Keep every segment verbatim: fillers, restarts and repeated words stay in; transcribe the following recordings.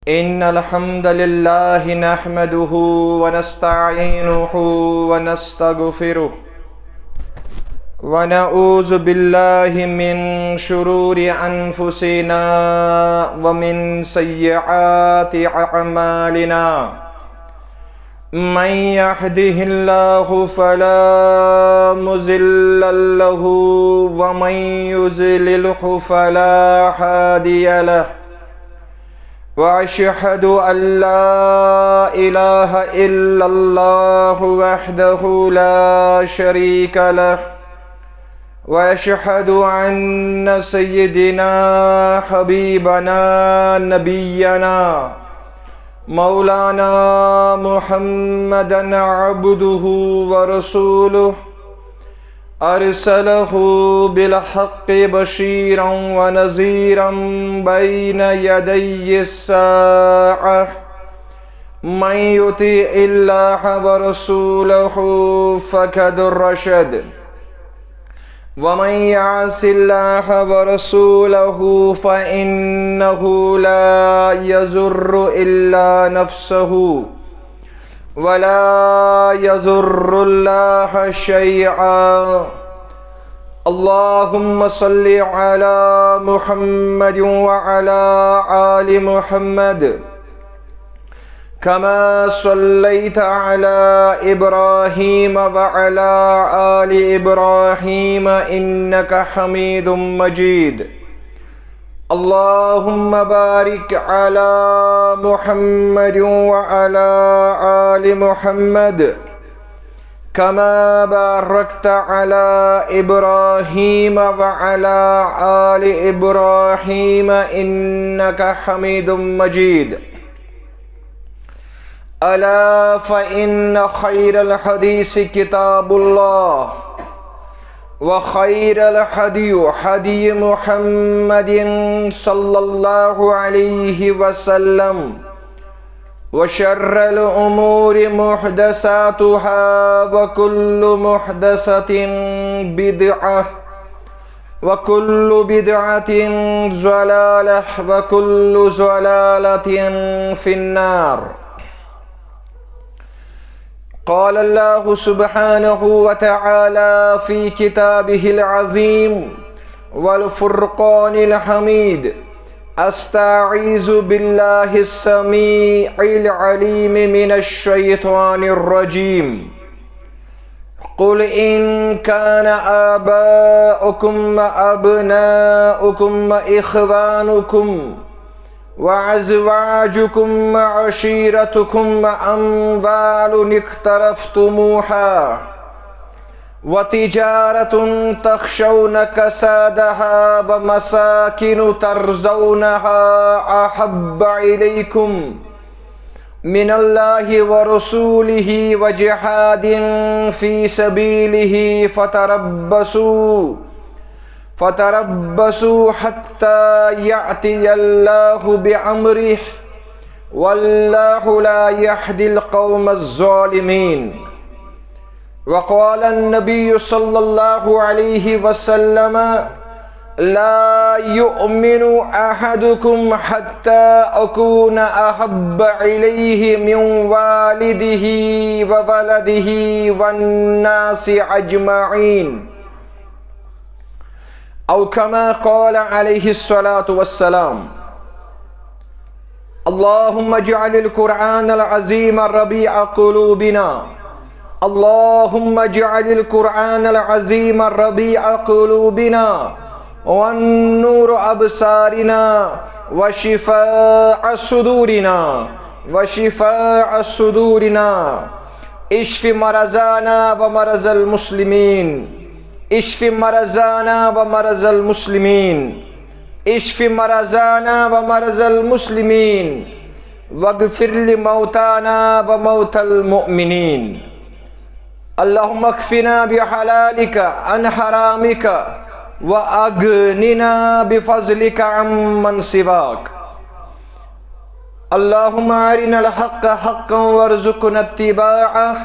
إن الحمد لله نحمده ونستعينه ونستغفره، ونعوذ بالله من شرور أنفسنا ومن سيئات أعمالنا. من يهده الله فلا مضل له، ومن يضلله فلا هادي له. وأشهد أن لا إله إلا الله وحده لا شريك له، وأشهد أن سيدنا حبيبنا نبينا مولانا محمدا عبده ورسوله، أرسله بالحق بشيرا ونذيرا بين يدي الساعة. من يطع الله ورسوله فقد رشد، ومن يعص الله ورسوله فإنه لا يضر إلا نفسه ولا يضر الله شيئا. اللهم صل على محمد وعلى آل محمد، كما صليت على إبراهيم وعلى آل إبراهيم إنك حميد مجيد. اللهم بارك على محمد وعلى آل محمد، كما باركت على إبراهيم وعلى آل إبراهيم إنك حميد مجيد. ألا فإن خير الحديث كتاب الله، وخير الهدي هدي محمد صلى الله عليه وسلم، وشر الأمور محدثاتها، وكل محدثة بدعة، وكل بدعة ضلالة، وكل ضلالة في النار. قال الله سبحانه وتعالى في كتابه العظيم والفرقان الحميد: أستعيذ بالله السميع العليم من الشيطان الرجيم. قل إن كان آباؤكم وأبناؤكم وإخوانكم وأزواجكم وعشيرتكم وأموال اقترفتموها وتجارة تخشون كسادها ومساكن ترضونها أحب إليكم من الله ورسوله وجهاد في سبيله فتربصوا، فتربصوا حتى يأتي الله بأمره، والله لا يهدي القوم الظالمين. وقال النبي صلى الله عليه وسلم: لا يؤمن أحدكم حتى أكون أحب إليه من والده وولده والناس أجمعين. أو كما قال عليه الصلاة والسلام. اللهم اجعل القرآن العظيم ربيع قلوبنا. اللهم اجعل القرآن العظيم ربيع قلوبنا والنور أبصارنا وشفاء صدورنا، وشفاء صدورنا. اشف مرضانا ومرضى المسلمين. اشف مرضانا ومرضى المسلمين. اشف مرضانا ومرضى المسلمين، واغفر لموتانا وموتى المؤمنين. اللهم اكفنا بحلالك عن حرامك، وأغننا بفضلك عمن سواك. اللهم أرنا الحق حقا وارزقنا اتباعه،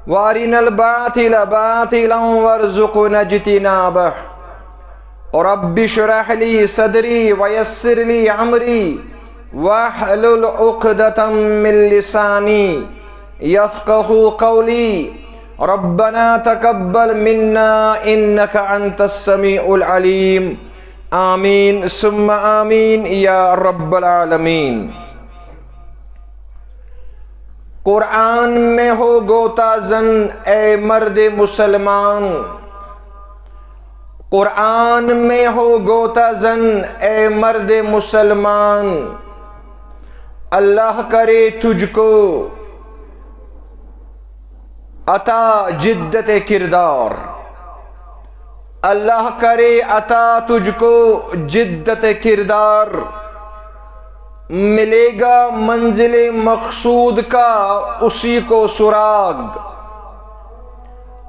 وأرنا الباطل باطلا وارزقنا اجتنابه. رب اشرح لي صدري ويسر لي أمري واحلل عقدة من لساني يفقهوا قولي. ربنا تقبل منا إنك أنت السميع العليم. آمين ثم آمين يا رب العالمين. قرآن میں ہو غوطہ زن، اے مرد مسلمان۔ قرآن میں ہو غوطہ زن، اے مرد مسلمان۔ اللہ کرے تجھ کو عطا جدت کردار۔ اللہ کرے عطا تجھ کو جدت کردار، ملے گا منزل مقصود کا اسی کو سراغ،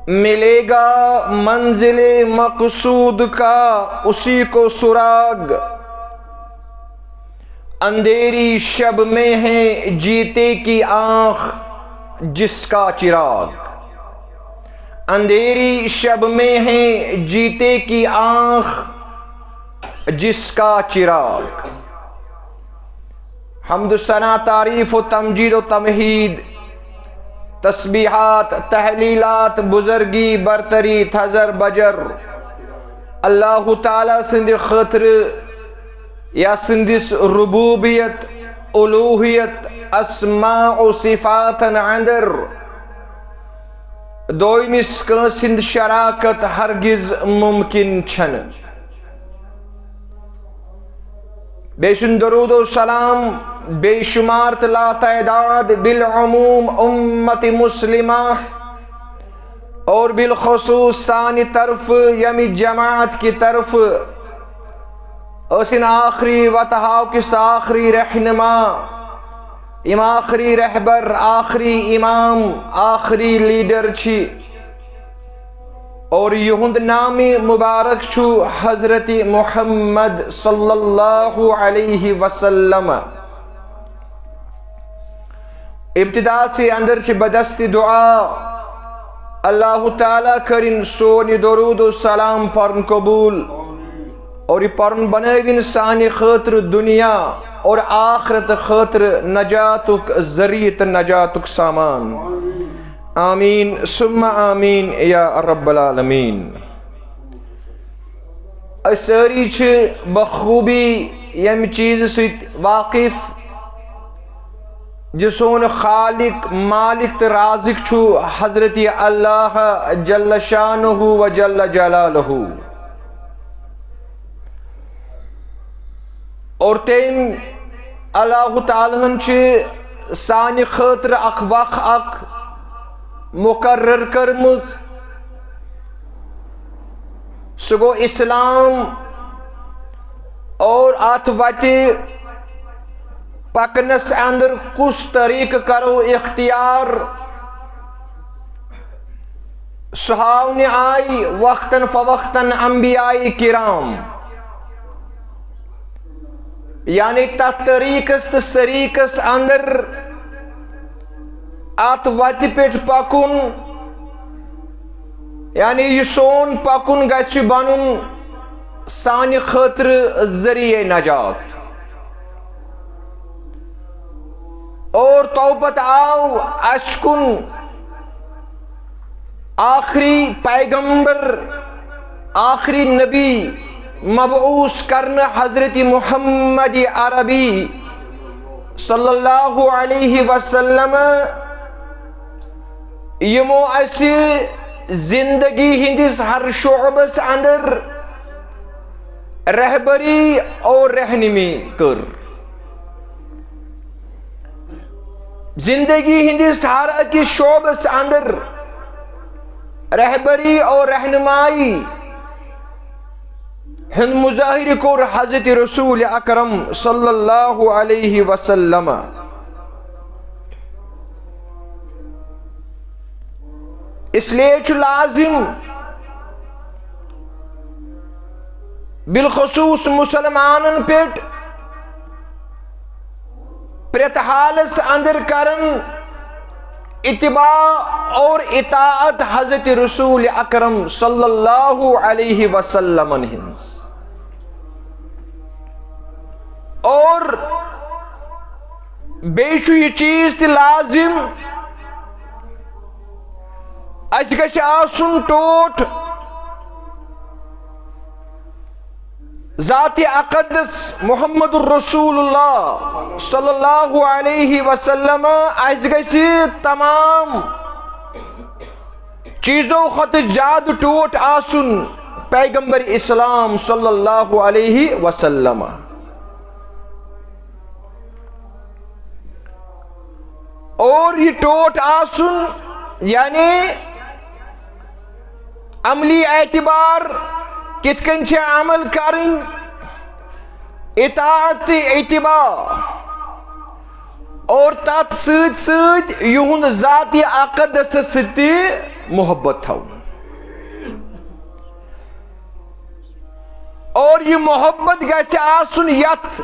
ملے گا منزل مقصود کا اسی کو سراغ۔ اندھیری شب میں ہے جیتے کی آنکھ جس کا چراغ، اندھیری شب میں ہے جیتے کی آنکھ جس کا چراغ۔ حمد و ثنا، تعریف و تمجید و تمہید، تسبیحات، تحلیلات، بزرگی، برتری، تھزر بجر، اللہ تعالیٰ سٕنٛدِ خٲطرٕ یا سٕنٛدِس ربوبیت، الوہیت، اسماء و صفاتن اندر دویمس کٲنٛسہِ ہٕنٛد شراکت ہرگز ممکن چھنہٕ۔ بیٚیہِ سُنٛد درود و سلام بے شمار تہٕ لاتعداد بالعموم امت مسلمہ اور بالخصوص سانہِ طرفہٕ، ییٚمہِ جماعت کہِ طرفہٕ ٲسِن آخری وتہٕ ہاوکِس تہٕ آخری رہنما، یِم آخری رہبر، آخری امام، آخری لیڈر چھِ۔ اور یِہُنٛد نامِ مبارک چھُ حضرت محمد صلی اللہ علیہ وسلم۔ ابتدا سے اندر چھِ بدست دعا، اللہ تعالیٰ کرِن سون یہِ درود و سلام پرُن قبول اور یہِ پرُن بنٲوِن سانہِ خٲطرٕ دنیا اور آخرت خٲطرٕ نجاتُک ذریعہ تہٕ نجاتُک سامان۔ آمین ثم آمین یا رب العالمین۔ أسۍ سٲری چھِ بخوبی ییٚمہِ چیٖزٕ سۭتۍ واقف زِ سون خالق، مالک تہٕ رازق چھُ حضرت اللہ جل شانہ و جل جلالہ۔ اور تٔمۍ اللہ تعالیٰ ہن چھِ سانہِ خٲطرٕ اکھ وق اکھ مقرر کٔرمٕژ۔ سُہ گوٚو اسلام۔ اور اتھ وتہِ پکنس اندر کُس طریقہٕ کرو اختیار؟ سُہ ہاونہِ آیہِ وقتاً فوقتاً انبیاء کرام، یعنی تتھ طریقس تہٕ سریقس اندر اتھ وتہِ پٮ۪ٹھ پکُن، یعنی یہِ سون پکُن گژھِ بنُن سانہِ خٲطرٕ ذریعہ نجات۔ اور تو پتہٕ آو اسہِ کُن آخری پیغمبر، آخری نبی مبعوث کرنہٕ حضرت محمد عربی صلی اللہ علیہ وسلم، یِمو اسہِ زندگی ہٕنٛدِس ہر شعبس اندر رہبری اور رہنمی کٔر۔ زندگی ہٕنٛدِس ہر أکِس شعبس اندر رہبری اور رہنمائی ہُنٛد مظاہرٕ کوٚر حضرت رسول اکرم صلی اللہ علیہ وسلم۔ اس لیے چھُ لازم بالخصوص مسلمانن پٮ۪ٹھ پرٛٮ۪تھ حالس اندر کرن اتباع اور اطاعت حضرت رسول اکرم صلی اللہ علیہ وسلم ہٕنٛز۔ اور بیٚیہِ چھُ یہِ چیٖز تہِ لازم، اَسہِ گژھِ آسُن ٹوٹھ ذات اقدس محمد رسول اللہ صلی اللہ علیہ وسلم۔ اَسہِ گژھِ تمام چیٖزو کھۄتہٕ زیادٕ ٹوٹھ آسُن پیغمبر اسلام صلی اللہ علیہ وسلم۔ اور یہِ ٹوٹھ آسُن، یعنی عملی اعتبار کِتھ کٔنۍ چھِ عمل کَرٕنۍ، اطاعت تہٕ اتباع، اور تَتھ سۭتۍ سۭتۍ یِہُنٛد ذات اقدسس سۭتۍ تہِ محبت تھاوُن۔ اور یہِ محبت گژھِ آسُن یتھ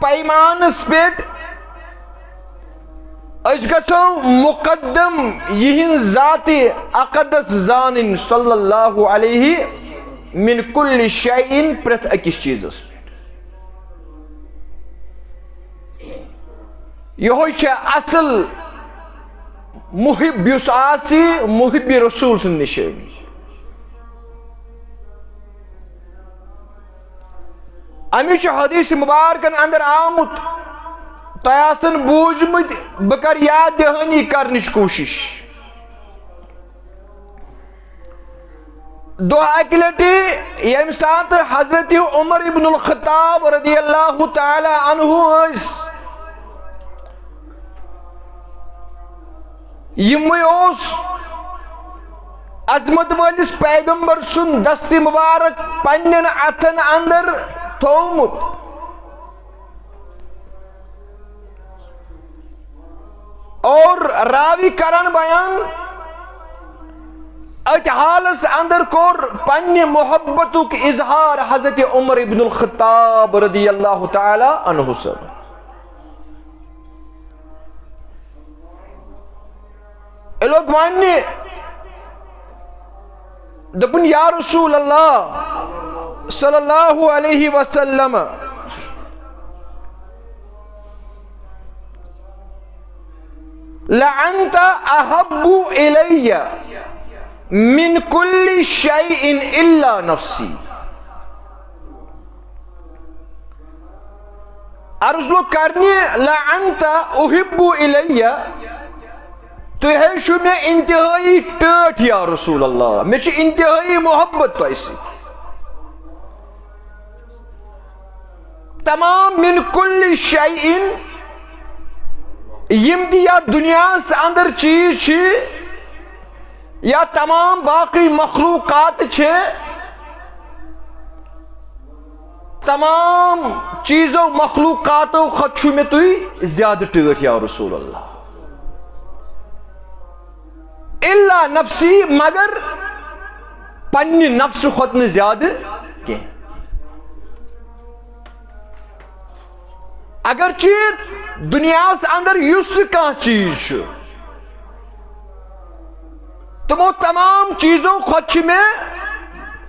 پیمانس پٮ۪ٹھ أسۍ گژھو مقدم یِہنٛز ذات اقدس زانٕنۍ صلی اللہ علیہ من کل شیء، پرٛٮ۪تھ أکِس چیٖزس پٮ۪ٹھ۔ یہوے چھےٚ اصل محب یُس آسہِ، محب رسول سٕنٛز نشٲنی۔ اَمہِ چھُ حدیث مبارکن اندر آمُت، تۄہہِ آسن بوٗزمٕتۍ، بہٕ کرٕ یاد دہٲنی کرنٕچ کوٗشش۔ دۄہ اکہِ لٹہِ ییٚمہِ ساتہٕ حضرت عمر ابن الخطاب رضی اللہ تعالی عنہ ٲسۍ، یِموٕے اوس عظمت وٲلِس پیغمبر سُنٛد دست مبارک پننٮ۪ن اتھن اندر تھوومُت۔ اور راوی کران بیان، أتھۍ حالس اندر کوٚر پننہِ محبتُک اظہار حضرت عمر ابن الخطاب رضی اللہ تعالی عنہ صٲب۔ أمۍ لوٚگ وننہِ، دوٚپُن، یا رسول اللہ صلی اللہ علیہ وسلم، لأنت أحب إلي من كل شيء إلا نفسي۔ عرض لوٚگ کرنہِ، لأنت أحب إلي، تُہۍ حظ چھِو مےٚ انتہٲیی ٹٲٹھۍ یا رسول اللہ، مےٚ چھِ انتہٲیی محبت تۄہہِ سۭتۍ۔ تمام من کل شیء، یِم تہِ یتھ دُنیاہس اندر چیٖز چھِ یا تمام باقٕے مخلوقات چھِ، تمام چیٖزو مخلوقاتو کھۄتہٕ چھُو مےٚ تُہۍ زیادٕ ٹٲٹھۍ یا رسول اللہ۔ الا نفسی، مگر پننہِ نفسہٕ کھۄتہٕ نہٕ زیادٕ کینٛہہ۔ اگرچہ دُنیاہس اندر یُس تہِ کانٛہہ چیٖز چھُ، تِمو تمام چیٖزو کھۄتہٕ چھِ مےٚ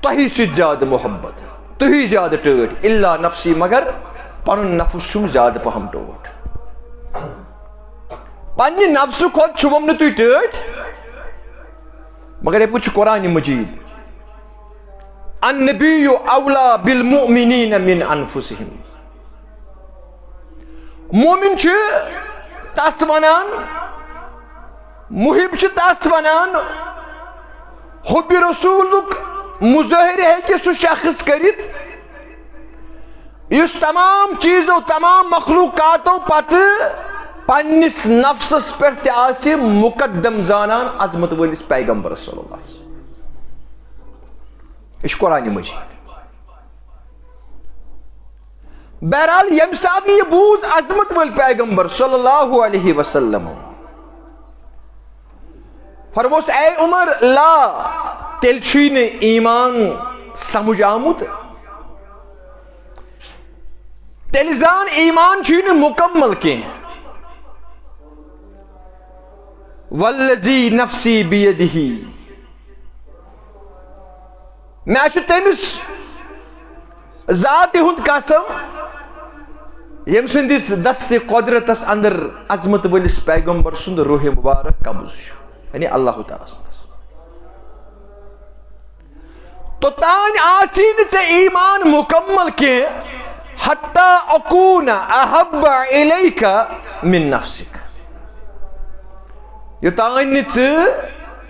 تۄہی سۭتۍ زیادٕ محبت، تُہی زیادٕ ٹٲٹھۍ، الا نفسی، مگر پنُن نفس چھُم زیادٕ پہم ٹوٹھ۔ پننہِ نفسہٕ کھۄتہٕ چھِوم نہٕ تُہۍ ٹٲٹھۍ، مگر یپٲرۍ چھُ قرآن مجید، النبی اولا بالمؤمنین من انفسہم۔ مومن چھُ تس ونان، محب چھُ تس ونان، حب رسولُک مظٲہرٕ ہیٚکہِ سُہ شخص کٔرِتھ، یُس تمام چیٖزو، تمام مخلوقاتو پتہٕ پننِس نفسس پٮ۪ٹھ تہِ آسہِ مقدم زانان عظمت وٲلِس پیغمبرس صلی اللہ علیہ وسلم۔ یہِ چھُ قرآن مجید۔ بہرحال، ییٚمہِ ساتہٕ یہِ بوٗز عظمت وٲلۍ پیغمبر صلی اللہ علیہ وسلم، فرموس، اے عمر، لا، تیٚلہِ چھُے نہٕ ایمان سمجھ آمُت۔ تیٚلہِ زان، ایمان چھُے نہٕ مکمل کینٛہہ۔ والذی نفسی بیدہ، مےٚ چھُ تٔمِس ذاتہِ ہُنٛد قسم، ییٚمہِ سٕنٛدِس دستِ قۄدرتس اندر عظمت وٲلِس پیغمبر سُنٛد روح مبارک قبض چھُ، یعنی اللہ تعالیٰ سٕنٛدِس۔ توٚتام آسی نہٕ ژےٚ ایمان مکمل کینٛہہ، حتی اکون احب الیک من نفسک، یوٚتام نہٕ ژٕ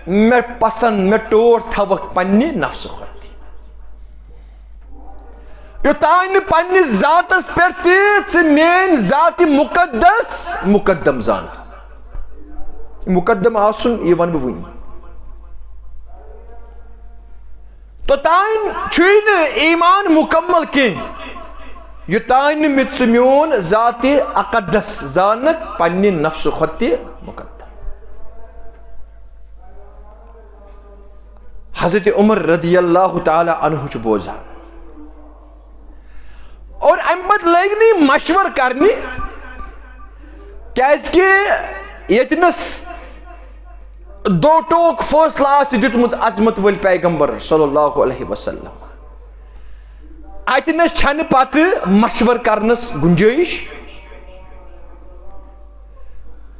مےٚ پسند، مےٚ ٹوٹھ تھاوکھ پننہِ نفسہٕ کھۄتہٕ تہِ۔ یوٚتام نہٕ پننِس ذاتس پٮ۪ٹھ تہِ ژٕ میٲنۍ ذاتِ مقدس مقدم زانکھ۔ مقدم آسُن، یہِ ونہٕ بہٕ وُنہِ۔ توٚتام چھُے نہٕ ایمان مکمل کینٛہہ، یوٚتام نہٕ مےٚ ژٕ میون ذاتِ اقدس زانکھ پننہِ نفسہٕ کھۄتہٕ تہِ مقدم۔ حضرت عمر رضی اللہ تعالیٰ عنہ چھُ بوزان۔ اور امہِ پتہٕ لٲگۍ مےٚ مشورٕ کرنہِ، کیازِ کہِ ییٚتنس دو ٹوک فٲصلہٕ آسہِ دیُتمُت عظمت وٲلۍ پیغمبر صلی اللہ علیہ وسلم، اتنس چھنہٕ پتہٕ مشورٕ کرنس گنجٲیش۔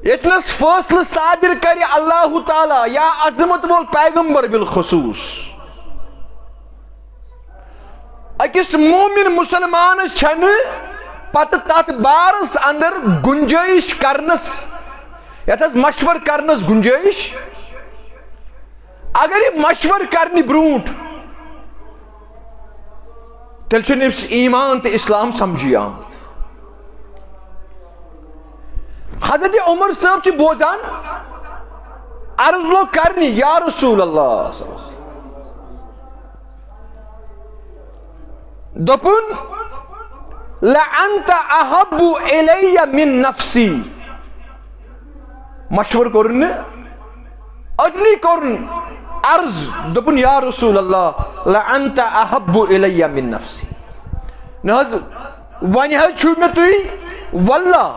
ییٚتنس فٲصلہٕ صادر کرِ اللہ تعالیٰ یا عظمت وول پیغمبر بالخصوص، أکِس مومن مسلمانس چھنہٕ پتہٕ تتھ بارس اندر گنجٲیش کرنس، یتھ حظ مشورٕ کرنس گنجٲیش۔ اگر یہِ مشورٕ کرنہِ برونٹھ، تیٚلہِ چھُنہٕ أمِس ایمان تہٕ اسلام سمجھی آمُت۔ حضرت عمر صٲب چھِ بوزان، عرض لوگ کرنہِ، یا رسول اللہ، دوٚپُن، لَأَنْتَ أَحَبُّ إِلَيَّ مِنْ نَفْسِي۔ مشورٕ کوٚرُن نہٕ، أتنی کوٚرُن عرض، دوٚپُن، یا رسول اللہ، لَأَنْتَ أَحَبُّ إِلَيَّ مِنْ نَفْسِي۔ نہ حظ، وۄنۍ حظ چھُو مےٚ تُہۍ واللہ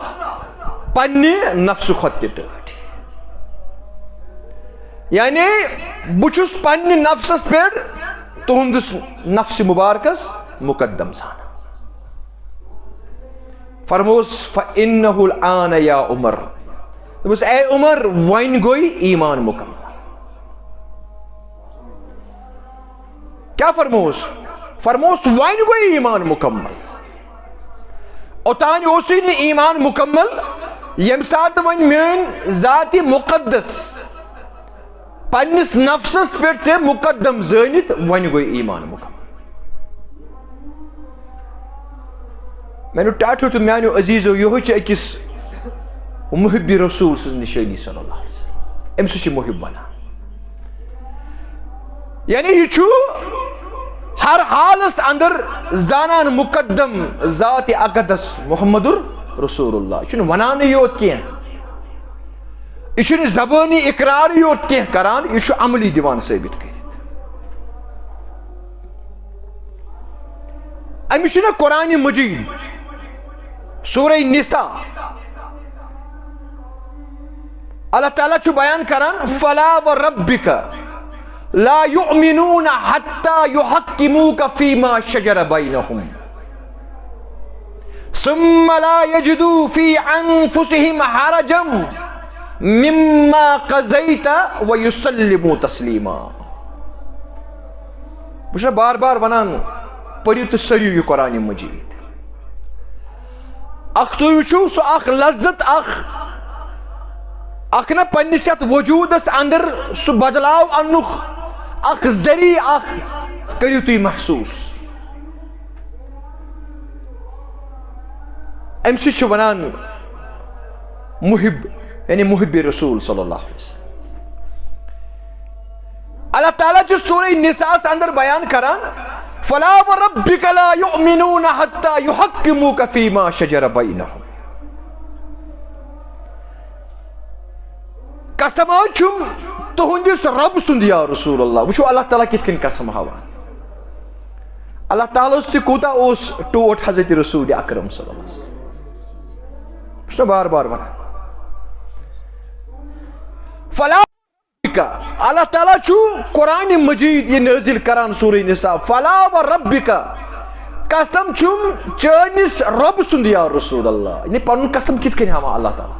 پننہِ نفسہٕ کھۄتہٕ تہِ ٹٲٹھۍ۔ یعنی بہٕ چھُس پننہِ نفسس پٮ۪ٹھ تُہنٛدِس نفسِ مبارکس مقدم زانان۔ فرموس، فَإِنَّهُ الْآنَ يَا عُمَرُ۔ دوٚپُس، اے عمر، وۄنۍ گوٚو ایمان مکمل۔ کیٛاہ فرموس؟ فرموس، وۄنۍ گوٚو ایمان مکمل۔ اوٚتانۍ اوسُے نہٕ ایمان مکمل، ییٚمہِ ساتہٕ وۄنۍ میٲنۍ ذاتِ مقدس پننِس نفسس پٮ۪ٹھ ژےٚ مقدم زٲنِتھ، وۄنۍ گوٚو ایمان مکمل۔ میانیو ٹاٹھیو تہٕ میانیو عزیزو، یِہوٚے چھِ أکِس محبِ رسول سٕنٛز نِشٲنی صلی اللہ علیہ وسلم۔ أمۍ سۭتۍ چھِ محب بنان۔ یعنی یہِ چھُ ہر حالس اندر زانان مقدم ذاتِ اقدس محمد رسول اللہ۔ یہِ چھُنہٕ ونانٕے یوت کینٛہہ، یہِ چھُنہٕ زبٲنی اقرارٕے یوت کینٛہہ کران، یہِ چھُ عملی دِوان ثٲبت کٔرِتھ۔ أمِس چھُنہ قرآنِ مجیٖد سورہ نساء، اللہ تعالیٰ چھُ بیان کران، فلا و ربک لا یؤمنون حتی یحکموک فیما شجر بینہم ثم لا یجدوا فی انفسہم حرجا مما قضیت ویسلموا تسلیما۔ بہٕ چھُس بار بار ونان، پٔرِو تہٕ سٔرِو یہِ قرآنِ مجیٖد۔ اکھ تُہۍ وٕچھِو سُہ اکھ لذت، اکھ، اکھ نہ پننِس یتھ وجوٗدس اندر سُہ بدلاو اننُک اکھ ذٔریعہٕ اکھ کٔرِو تُہۍ محسوٗس۔ أمۍ سۭتۍ چھِ ونان محب، یعنی محبِ رسول صلی اللہ علیہ وسلم۔ اللہ تعالیٰ چھُ سورہ نساء اندر بیان کران، فلا و ربک لا یؤمنون حتی یحکموک فیما شجر بینہم۔ قسم حظ چھُم تُہنٛدِس رب سُنٛد یا رسول اللہ۔ وٕچھِو اللہ تعالیٰ کِتھ کٔنۍ قسم ہاوان۔ اللہ تعالیٰ ہس تہِ کوٗتاہ اوس ٹوٹھ حضرت رسول اکرم صلی اللہ علیہ وسلم۔ بہٕ چھُس نہ بار بار ونان۔ فلا، اللہ تعالیٰ چھُ قرآنِ مجیٖد یہِ نٲزِل کران سورہ نساء، فلا و ربک، قسم چھُم چٲنِس رۄب سُنٛد یا رسول اللہ۔ یعنی پنُن قسم کِتھ کٔنۍ ہاوان اللہ تعالیٰ؟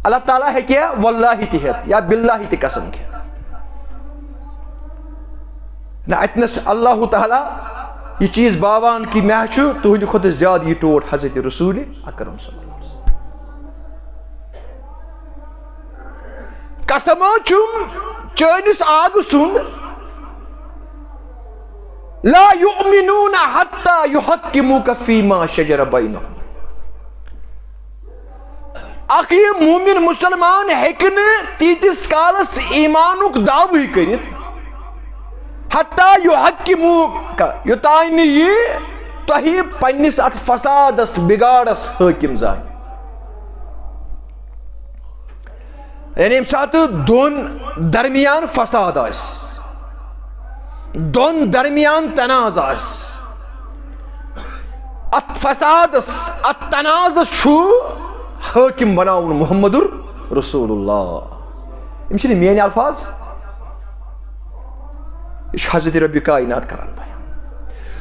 اللہ تعالیٰ ہیٚکہِ یا واللہ تہِ ہٮ۪تھ یا باللہ تہِ قسم کھٮ۪تھ۔ نہ، اتنس اللہ تعالیٰ یہِ چیٖز باوان کہِ مےٚ چھُ تُہنٛدِ کھۄتہٕ زیادٕ یہِ ٹوٹھ حضرت رسول اکرم صلی اللہ علیہ وسلم۔ قسم چھُم چٲنِس آگہٕ سُنٛد، لا یؤمنون حتی یحکموک فیما شجر بینہم۔ اکھ یہِ مومن مسلمان ہیٚکہِ نہٕ تیٖتِس کالس ایمانُک دعوٕے کٔرِتھ، حتی یحکموک، یوٚتام نہٕ یہِ تۄہہِ پننِس اتھ فسادس، بگاڑس حٲکم زانہِ۔ یعنی ییٚمہِ ساتہٕ دۄن درمیان فساد آسہِ، دۄن درمیان تنازٕ آسہِ، اتھ فسادس، اتھ تنازس چھُ حٲکم بناوُن محمد رسول اللہ۔ یِم چھِنہٕ میٲنۍ الفاظ، یہِ چھُ حضرت رب کائنات کران بیان۔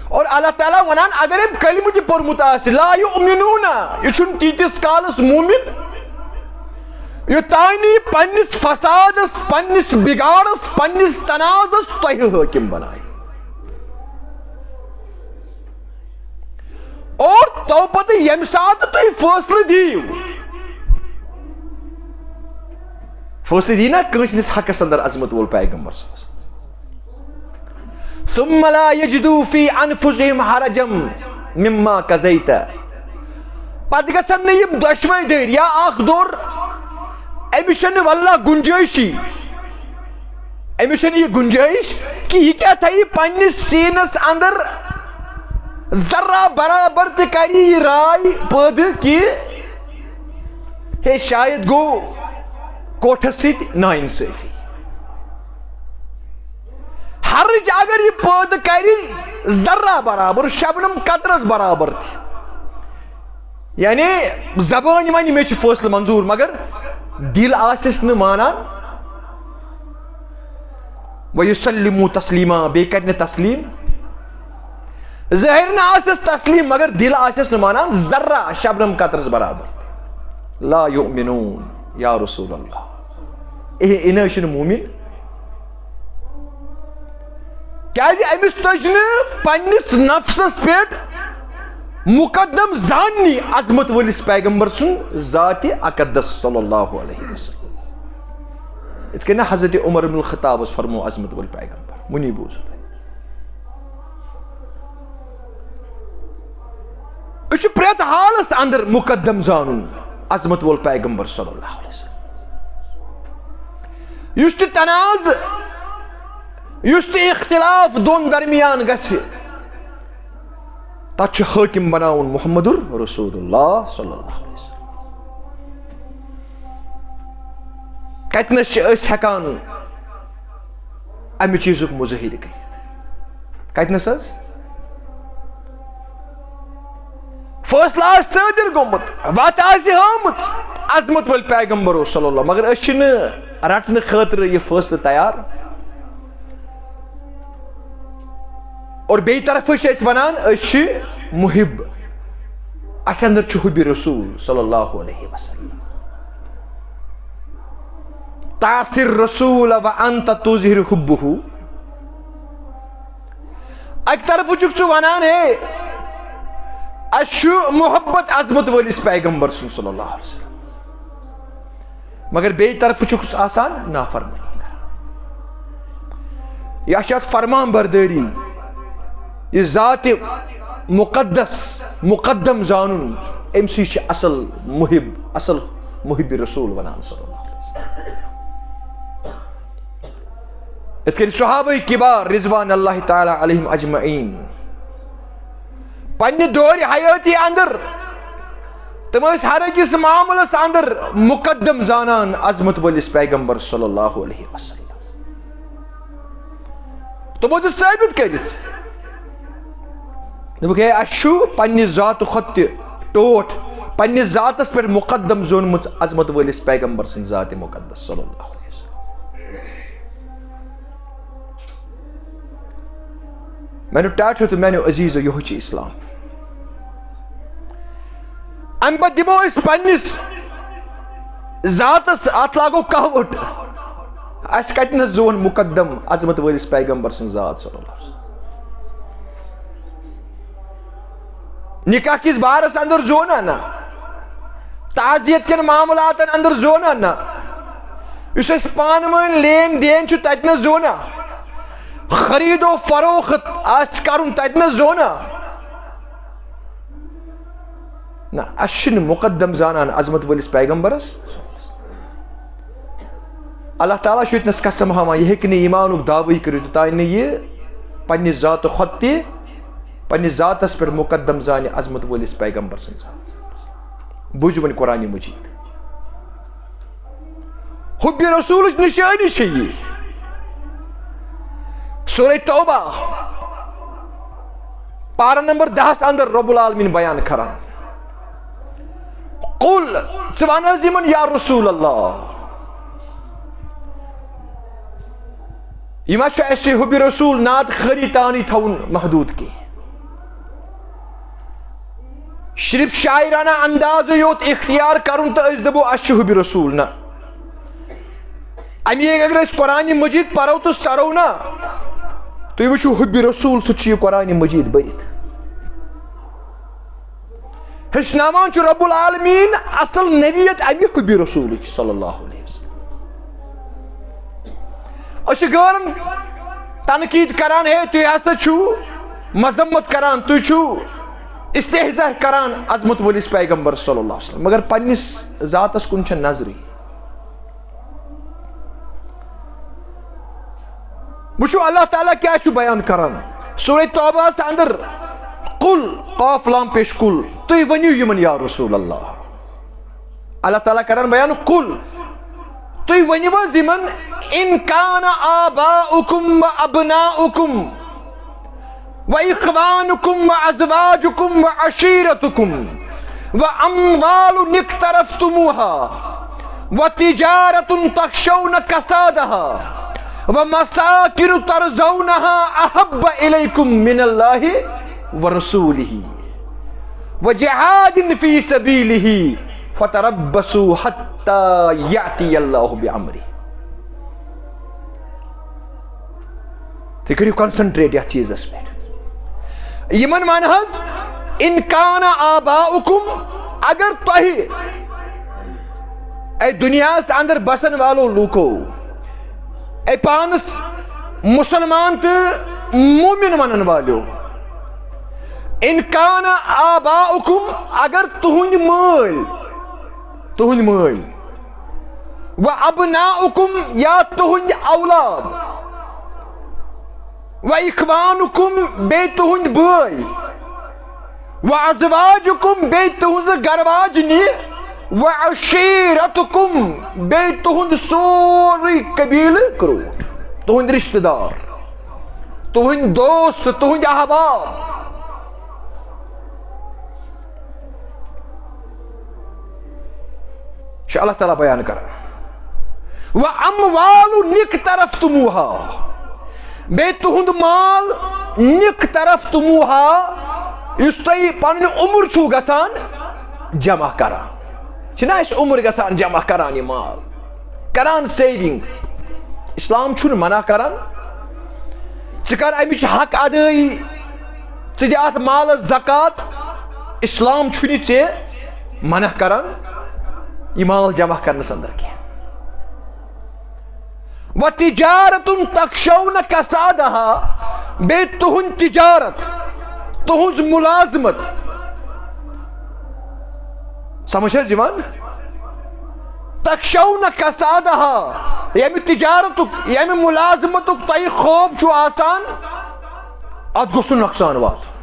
اور اللہ تعالیٰ ونان، اگر أمۍ کلمہٕ تہِ پوٚرمُت آسہِ، لا یؤمنون، یہِ چھُنہٕ تیٖتِس کالس مومن، یوٚتام نہٕ یہِ پننِس فسادس، پننِس بگاڑس، پننِس تنازس تۄہہِ حٲکم بنایہِ۔ اور تو پتہٕ ییٚمہِ ساتہٕ تُہۍ فٲصلہٕ دِیِو، فٲصلہٕ دی نا کٲنٛسہِ ہٕنٛدِس حقس اندر عظمت وول پیغمبر صلی اللہ علیہ وسلم۔ ثم لا یجدوا فی انفسہم حرجا مما قضیت۔ پتہٕ گژھن نہٕ یِم دۄشوے دٔرۍ یا اکھ دوٚر، أمِس چھنہٕ واللہ گنجٲیشی، أمِس چھنہٕ یہِ گنجٲیش کہِ یہِ کیٛاہ تھایہِ پننِس سیٖنس اندر ذرہ برابر تہِ کرِ یہِ راے پٲدٕ کہِ ہے شاید گوٚو کوٹھس سۭتۍ ناانصٲفی۔ حرج اگر یہِ پٲدٕ کرِ ذرہ برابر، شبنم قطرس برابر تہِ، یعنی زبٲنۍ ونہِ مےٚ چھُ فٲصلہٕ منظوٗر، مگر دِل آسٮ۪س نہٕ مانان۔ وَيُسَلِّمُوا تَسْلِيمًا، بیٚیہِ کرِ نہٕ تسلیٖم۔ ظٲہِر نہٕ آسٮ۪س تسلیٖم، مگر دِل آسٮ۪س نہٕ مانان ذرہ شبنم قطرس برابر۔ لا یؤمنون یا رسول اللہ۔ اے، یہِ نہٕ حظ چھُنہٕ مومن۔ کیازِ أمِس تٔج نہٕ پننِس نفسس پٮ۪ٹھ مقدم زاننی عظمت وٲلِس پیغمبر سُنٛد ذاتِ اقدس صلی اللہ علیہ وسلم۔ یِتھ کٔنۍ حضرت عمر بن الخطابس فرمو عظمت وٲلۍ پیغمبر، وُنی بوٗزو تۄہہِ۔ أسۍ چھِ پرٛٮ۪تھ حالس اندر مقدم زانُن عظمت وول پیغمبر صلی اللہ علیہ وسلم۔ یُس تہِ تنازٕ، یُس تہِ اختلاف دۄن درمیان گژھِ، تتھ چھُ حٲکم بناوُن محمد رسول اللہ صلی اللہ علیہ وسلم۔ کتنس چھِ أسۍ ہٮ۪کان امہِ چیٖزُک مظٲہرٕ کٔرِتھ؟ کتنس حظ؟ فٲصلہٕ آسہِ صٲدِر گوٚمُت، وتھ آسہِ ہٲومٕژ عظمت وٲلۍ پیغمبرو صلی اللہ، مگر أسۍ چھِنہٕ رٹنہٕ خٲطرٕ یہِ فٲصلہٕ تیار۔ اور بیٚیہِ طرفہٕ چھِ أسۍ ونان، أسۍ چھِ محب، اسہِ اندر چھُ حب رسول صلی اللہ علیہ وسلم۔ تعصی الرسول وانت تظہر حبہ۔ اکہِ طرفہٕ چھُکھ ژٕ ونان، ہے، اسہِ چھُ محبت عظمت وٲلِس پیغمبر سُنٛد صلی اللہ علیہ وسلم، مگر بیٚیہِ طرفہٕ چھُکھ ژٕ آسان نافرمٲنی کران۔ یا چھِ اتھ فرمان بردٲری، یہِ ذاتِ مقدس مقدم زانُن، أمۍ سٕے چھِ اصل محب، اصل محب رسول ونان صلی اللہ علیہ وسلم۔ یِتھ کٔنۍ صحابہ کبار رضوان اللہ تعالیٰ علیہم اجمعین پننہِ دورِ حیٲتی اندر تِم ٲسۍ ہر أکِس معاملس اندر مقدم زانان عظمت وٲلِس پیغمبر صلی اللہ علیہ وسلم۔ تِمو دیُت ثٲبت کٔرِتھ۔ دوٚپُکھ، ہے، اَسہِ چھُ پننہِ ذاتہٕ کھۄتہٕ تہِ ٹوٹھ پننِس ذاتس پٮ۪ٹھ مقدم زونمُت عظمت وٲلِس پیغمبر سٕنٛز ذاتِ مقدس صلی اللہ علیہ وسلم۔ میانیو ٹاٹھیو تہٕ میانیو عزیزو، یِہوٚے چھُ اسلام۔ امہِ پتہٕ دِمو أسۍ پننِس ذاتس، اتھ لاگو کہوٹ۔ اسہِ کتہِ نس زون مقدم عظمت وٲلِس پیغمبر سٕنٛز ذات صلی اللہ علیہ وسلم؟ نکاح کِس بارس اندر زونا نہ، تعزیت کٮ۪ن معاملاتن اندر زونا نہ، یُس اسہِ پانہٕ وٲنۍ لین دین چھُ تتہِ نس زونا، خرید و فروخت آسہِ کرُن تتہِ نس زونا۔ نہ، اسہِ چھِنہٕ مقدم زانان عظمت وٲلِس پیغمبرس۔ اللہ تعالیٰ چھُ ییٚتنَس قسم ہاوان، یہِ ہیٚکہِ نہٕ ایٖمانُک دعوٕے کٔرِتھ، یوٚتانۍ نہٕ یہِ پننہِ ذاتہٕ کھۄتہٕ تہِ، پننہِ ذاتس پٮ۪ٹھ مقدم زانہِ عظمت وٲلِس پیغمبر سٕنٛز ذات۔ بوٗزِو وۄنۍ قرآنِ مجیٖد۔ حُبہِ رسولٕچ نِشٲنی چھِ یہِ۔ سورہ توبہ، پارہ نمبر دہس اندر رب العالمین بیان کران، قل، ژٕ وَن حظ یِمن، یا رسول اللہ، یہِ ما چھُ اَسہِ حُبہِ رسول نعت خٲلی تانی تھاوُن محدوٗد کینٛہہ؟ صرف شاعرانہ اندازٕے یوت اختیار کرُن تہٕ أسۍ دپو، اسہِ چھُ حُبہِ رسول۔ نہ، امی اگر أسۍ قرآنِ مجیٖد پرو تہٕ سرو نا، تُہۍ وٕچھِو، حُبہِ رسول سۭتۍ چھُ یہِ قرآنِ مجیٖد بٔرِتھ۔ ہیٚچھناوان چھُ رب العالمین اصل نوعیت امہِ حُبہِ رسولٕچ صلی اللہ علیہ وسلم۔ أسۍ چھِ غٲرن تنقید کران، ہے، تُہۍ ہسا چھِو مذمت کران، تُہۍ چھِو استہزاء کران عظمت وٲلِس پیغمبر صلی اللہ علیہ وسلم، مگر پننِس ذاتس کُن چھےٚ نظرٕے۔ وٕچھِو، اللہ تعالیٰ کیٛاہ چھُ بیان کران سورہ توبہس اندر، قل، قاف لام پیش کل، تُہۍ ؤنِو یِمن، یا رسول اللہ۔ اللہ تعالیٰ کران بیان، قل، تُہۍ ؤنِو حظ یِمن، ان کان آباؤکم و ابناؤکم و اخوانکم و ازواجکم و عشیرتکم و اموال اقترفتموها و تجارت تخشون کسادها و مساکن ترضونها احب الیکم من اللہ و رسولہ و جہاد فی سبیلہ فتربصوا حتی یأتی اللہ بامرہ۔ تُہۍ کٔرِو concentrate یتھ چیٖزس پٮ۪ٹھ۔ یِمن ون حظ، ان کان آباؤکم، اگر تۄہہِ، اے دُنیاہس اندر بسن والو لوٗکو، اے پانس مسلمان تہٕ مومن ونن والیو، ان کان آباؤکم، اگر تُہنٛدۍ مٲلۍ، تُہنٛدۍ مٲلۍ، و ابناؤکم، یا تُہنٛدۍ اولاد، و اخوانکم، بیٚیہِ تُہنٛدۍ بٲے، و ازواجکم، بیٚیہِ تُہنٛزٕ گرواجنہِ، و عشیرتکم، بیٚیہِ تُہنٛد سورُے قبیلہٕ کروٹھ، تُہنٛدۍ رشتہٕ دار، تُہنٛدۍ دوست، تُہنٛدۍ احباب۔ چھُ اللہ تعالیٰ بیان کران۔ و اموال اقترفتموها، بیٚیہِ تُہُنٛد مال، اقترفتموها، یُس تۄہہِ پنٕنۍ عمر چھُو گژھان جمع کران۔ چھِنہ اَسہِ عمر گژھان جمع کران یہِ مال، کران saving۔ اسلام چھُنہٕ منع کران ژٕ کر امِچ حق ادٲیی، ژٕ دِ اتھ مالس زکوٰۃ۔ اسلام چھُنہٕ ژےٚ منع کران یہِ مال جمع کرنس اندر کینٛہہ۔ و تجارت تخشون کسادها، بیٚیہِ تُہُنٛد تجارت، تُہٕنٛز ملازمت، سمجھ حظ یِوان؟ تخشون کسادها، ییٚمہِ تجارتُک، ییٚمہِ ملازمتُک تۄہہِ خوف چھُ آسان، اتھ گوٚژھ نہٕ نۄقصان واتُن۔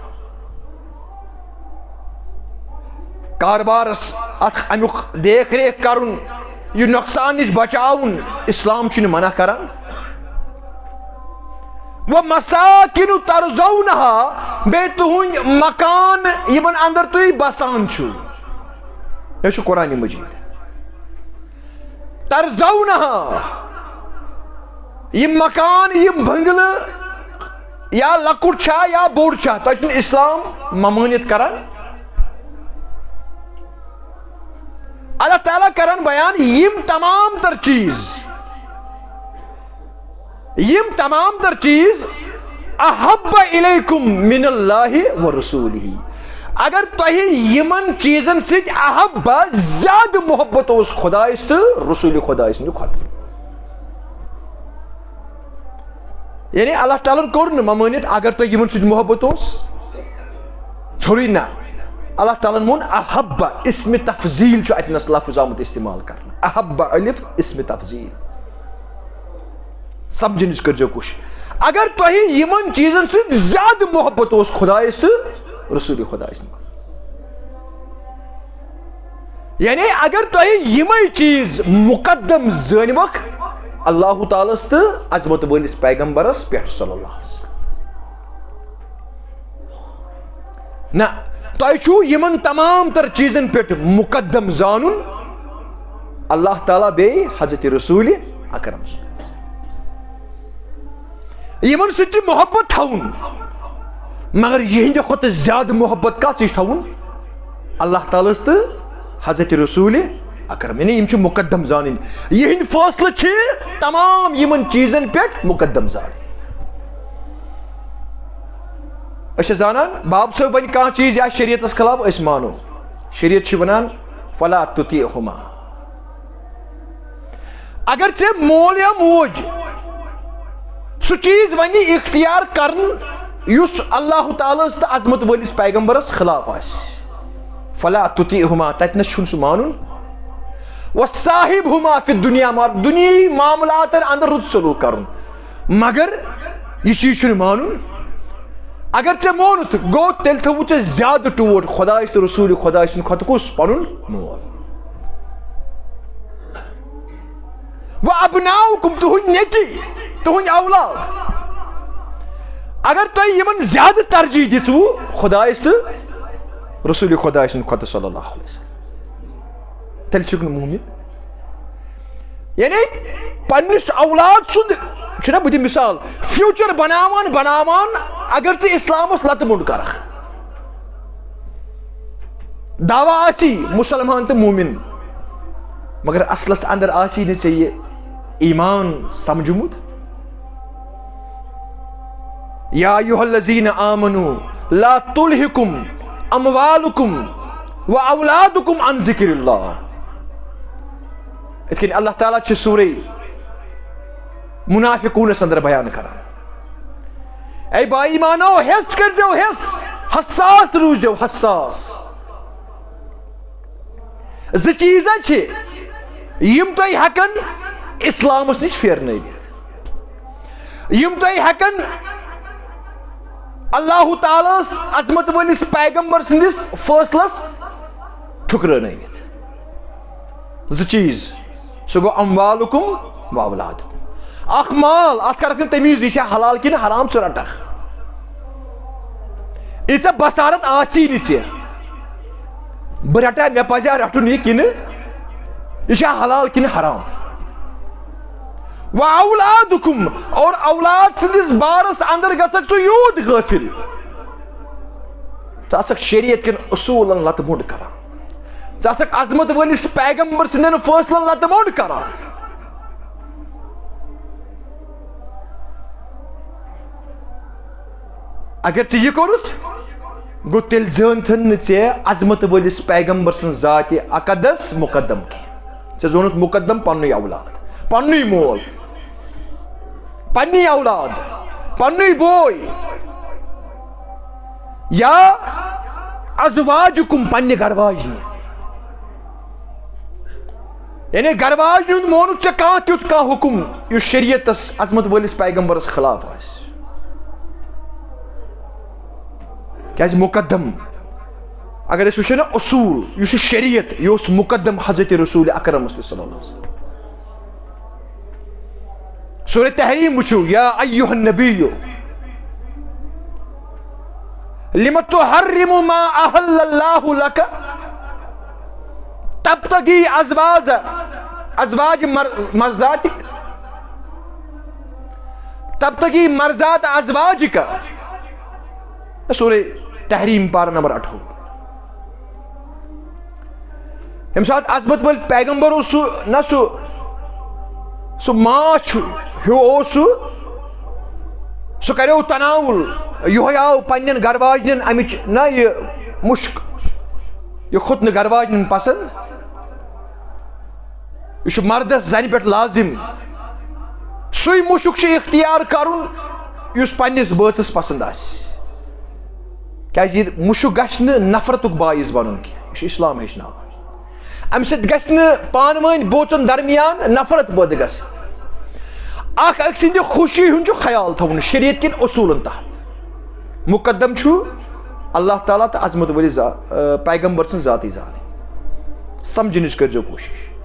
کاربارس اتھ، امیُک دیکھ ریکھ کرُن، یہِ نۄقصان نِش بچاوُن، اسلام چھُنہٕ منع کران۔ و مساکن ترضونها، بیٚیہِ تُہٕنٛدۍ مکان یِمن اندر تُہۍ بسان چھِو۔ یہِ چھُ قرآنِ مجیٖد۔ ترضونها، یِم مکان، یِم بنگلہٕ، یا لۄکُٹ چھا یا بوٚڑ چھا، تۄہہِ چھُنہٕ اسلام ممٲنِت کران۔ اللہ تعالیٰ کران بیان یِم تمام تر چیٖز، یِم تمام تر چیٖز احب الیکم من اللہ و رسولہ۔ اگر تۄہہِ یِمن چیٖزن سۭتۍ احب، زیادٕ محبت اوس خدایس تہٕ رسول خدایس نہِ کھۄتہٕ، یعنی اللہ تعالیٰ ہن کوٚر نہٕ ممٲنِت اگر تۄہہِ یِمن سۭتۍ محبت اوس، ژھوٚرُے نہ۔ اللہ تعالیٰ ہن ووٚن احب، اسم تفضیل چھُ اتنس لفظ آمُت استعمال کرنہٕ۔ احب الف اسم تفضیل۔ سمجھنٕچ کٔرزیو کوٗشش۔ اگر تۄہہِ یِمن چیٖزن سۭتۍ زیادٕ محبت اوس خدایس تہٕ رسول خدایس منٛز، یعنی اگر تۄہہِ یِمے چیٖز مقدم زٲنۍوکھ اللہ تعالیٰ ہس تہٕ عظمت وٲلِس پیغمبرس پٮ۪ٹھ صلی اللہ علیہ وسلم، نہ، تۄہہِ چھُو یِمن تمام تر چیٖزن پٮ۪ٹھ مقدم زانُن اللہ تعالیٰ بیٚیہِ حضرت رسول اکرم صلی اللہ علیہ وسلم۔ یِمن سۭتۍ چھُ محبت تھاوُن، مگر یِہنٛدِ کھۄتہٕ زیادٕ محبت کس نِش تھاوُن؟ اللہ تعالیٰ ہس تہٕ حضرت رسول اکرم، یعنی یِم چھِ مقدم زانٕنۍ۔ یِہنٛدۍ فٲصلہٕ چھِ تمام یِمن چیٖزن پٮ۪ٹھ مقدم زانٕنۍ۔ أسۍ چھِ زانان، باب صٲب ونہِ کانٛہہ چیٖز یا شریعتس خلاف، أسۍ مانو۔ شریعت چھِ ونان، فلا تطیعہما۔ اگر ژےٚ مول یا موج سُہ چیٖز ونہِ اختیار کرن یُس اللہ تعالیٰ ہس تہٕ عظمت وٲلِس پیغمبرس خلاف آسہِ، فلا تطیعہما، تتہِ نس چھُنہٕ سُہ مانُن۔ وصاحبہما فی الدنیا معروفا، دُنیٲیی معاملاتن اندر رُت سلوک کرُن، مگر یہِ چیٖز چھُنہٕ مانُن۔ اگر ژےٚ مونُتھ، گوٚو تیٚلہِ تھوٚوُتھ ژےٚ زیادٕ ٹوٹھ خۄدایَس تہٕ رسوٗلِ خۄدایَس سٕنٛدِ کھۄتہٕ کُس؟ پَنُن مول۔ وَأَبْنَاؤُكُمْ، تُہٕنٛدۍ نیٚچِوۍ، تُہٕنٛدۍ اولاد۔ اگر تۄہہِ یِمَن زیادٕ ترجیح دِژوٕ خۄدایَس تہٕ رسوٗلِ خۄدایَس سٕنٛدِ کھۄتہٕ صلی اللہ علیہ وسلم، تیٚلہِ چھُکھ نہٕ مومن۔ یعنی پننِس اولاد سُنٛد، چھُنہ بہٕ دِمہٕ مثال، future بناوان بناوان، اگر ژٕ اسلامس لتہٕ موٚنڈ کرکھ، دعویٰ آسی مسلمان تہٕ مومن، مگر اصلس اندر آسی نہٕ ژےٚ یہِ ایمان سمجھمُت۔ یا ایھا الذین آمنوا لا تلھکم اموالکم و اولادکم عن ذکر اللہ۔ یِتھ کٔنۍ اللہ تعالیٰ چھِ سورہ منافقونس اندر بیان کران، اے با ایمانو، حس کٔرزیو حس، حساس روٗززیو حساس۔ زٕ چیٖز چھِ یِم تۄہہِ ہٮ۪کن اسلامس نِش پھیرنٲوِتھ، یِم تۄہہِ ہٮ۪کن اللہ تعالیٰ ہس عظمت وٲلِس پیغمبر سٕنٛدِس فٲصلس ٹھُکرٲنٲوِتھ۔ زٕ چیٖز، سُہ گوٚو اموالکم و اولادکم۔ اکھ مال، اتھ کرکھ نہٕ تمیٖز یہِ چھا حلال کِنہٕ حرام، ژٕ رٹکھ۔ یہِ ژےٚ بصارت آسی نہٕ ژےٚ، بہٕ رٹا، مےٚ پزیا رٹُن یہِ کِنہٕ یہِ چھا حلال کِنہٕ حرام۔ و اولادکم، اور اولاد سٕنٛدِس بارس اندر گژھکھ ژٕ یوٗت غٲفل، ژٕ آسکھ شریعت کٮ۪ن اصوٗلن لتہٕ موٚنڈ کران، ژٕ آسکھ عظمت وٲلِس پیغمبر سٕنٛدٮ۪ن فٲصلن لتہٕ موٚنڈ کران۔ اگر ژےٚ یہِ کوٚرُتھ، گوٚو تیٚلہِ زٲنتھن نہٕ ژےٚ عظمت وٲلِس پیغمبر سٕنٛز ذاتِ اقدس مقدم کینٛہہ۔ ژےٚ زونُتھ مقدم پننُے اولاد، پننُے مول، پننی اولاد، پننُے بوے، یا ازواجکم، پننہِ گرواجنہِ۔ یعنی گرواجنہِ ہُنٛد مونُتھ ژےٚ کانٛہہ تیُتھ کانٛہہ حُکم یُس شریعتس، عظمت وٲلِس پیغمبرس خلاف آسہِ۔ کیازِ مقدم، اگر أسۍ وٕچھو نا اصوٗل، یُس یہِ شریعت، یہِ اوس مقدم حضرت رسول اکرمس تہِ صلی اللہ علیہ وسلم۔ سورہ تحریم وٕچھِو، یا ایھا النبی لم تحرم ما احل اللہ لک تبتغی ازواج، ازواج مر-، مرضاتک۔ تبتغی مرضات ازواجک۔ سورہ تحریم، پارہ نمبر اَٹھووُہ۔ ییٚمہِ ساتہٕ عظمت وٲلۍ پیغمبر اوس، سُہ نہ سُہ، سُہ ماچھ ہیوٗ اوس سُہ، سُہ کریو تناول، یِہوٚے آو پننٮ۪ن گرٕ واجنٮ۪ن امِچ نہ یہِ مُشک، یہِ کھوٚت نہٕ گرٕ واجنٮ۪ن پسند۔ یہِ چھُ مردس زنہِ پٮ۪ٹھ لازم۔ سُے مُشُک چھُ اختیار کرُن یُس پننِس بٲژس پسند آسہِ۔ کیازِ یہِ مُشُک گژھِ نہٕ نفرتُک باعث بنُن کینٛہہ۔ یہِ چھُ اسلام ہیٚچھناوان۔ امہِ سۭتۍ گژھِ نہٕ پانہٕ وٲنۍ بٲژن درمیان نفرت پٲدٕ گژھٕنۍ۔ اکھ أکۍ سٕنٛدِ خوشی ہُنٛد چھُ خیال تھاوُن شریعت کٮ۪ن اصوٗلن تحت۔ مقدم چھُ اللہ تعالیٰ تہٕ عظمت وٲلِس ذا-، آ، پیغمبر سٕنٛز ذاتٕے زانٕنۍ۔ سمجھنٕچ کٔرۍزیو کوٗشِش۔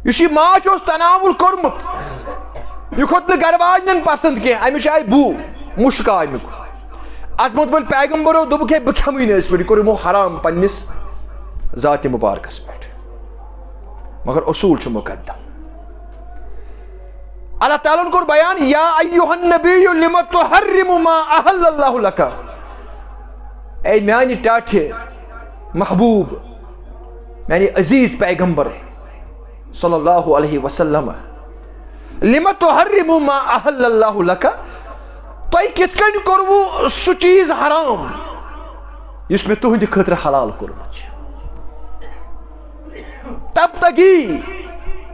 یُس یہِ ماچھ اوس تناول کوٚرمُت، یہِ کھوٚت نہٕ گرٕ واجنٮ۪ن پسند کینٛہہ، اَمِچ آیہِ بو، مُشک آو اَمیُک۔ عظمت وٲلۍ پیغمبرو دوٚپُکھ، "ہے، بہٕ کھٮ۪مٕے نہٕ أسۍ پٮ۪ٹھ، یہِ کوٚر یِمو حرام پننِس ذاتِ مبارکس پٮ۪ٹھ۔" مگر اصوٗل چھُ مقدم۔ اللہ تعالیٰ ہن کوٚر بیان، "یا ایھا النبی لم تحرم ما احل اللہ لک۔" اے میانہِ ٹاٹھہِ محبوب، میانہِ عزیز پیغمبر صلی اللہ علیہ وسلم، لم تحرم ما احل اللہ لک، تۄہہِ کِتھ کٔنۍ کوٚروٕ سُہ چیٖز حرام یُس مےٚ تُہنٛدِ خٲطرٕ حلال کوٚرمُت چھُ؟ تبتغی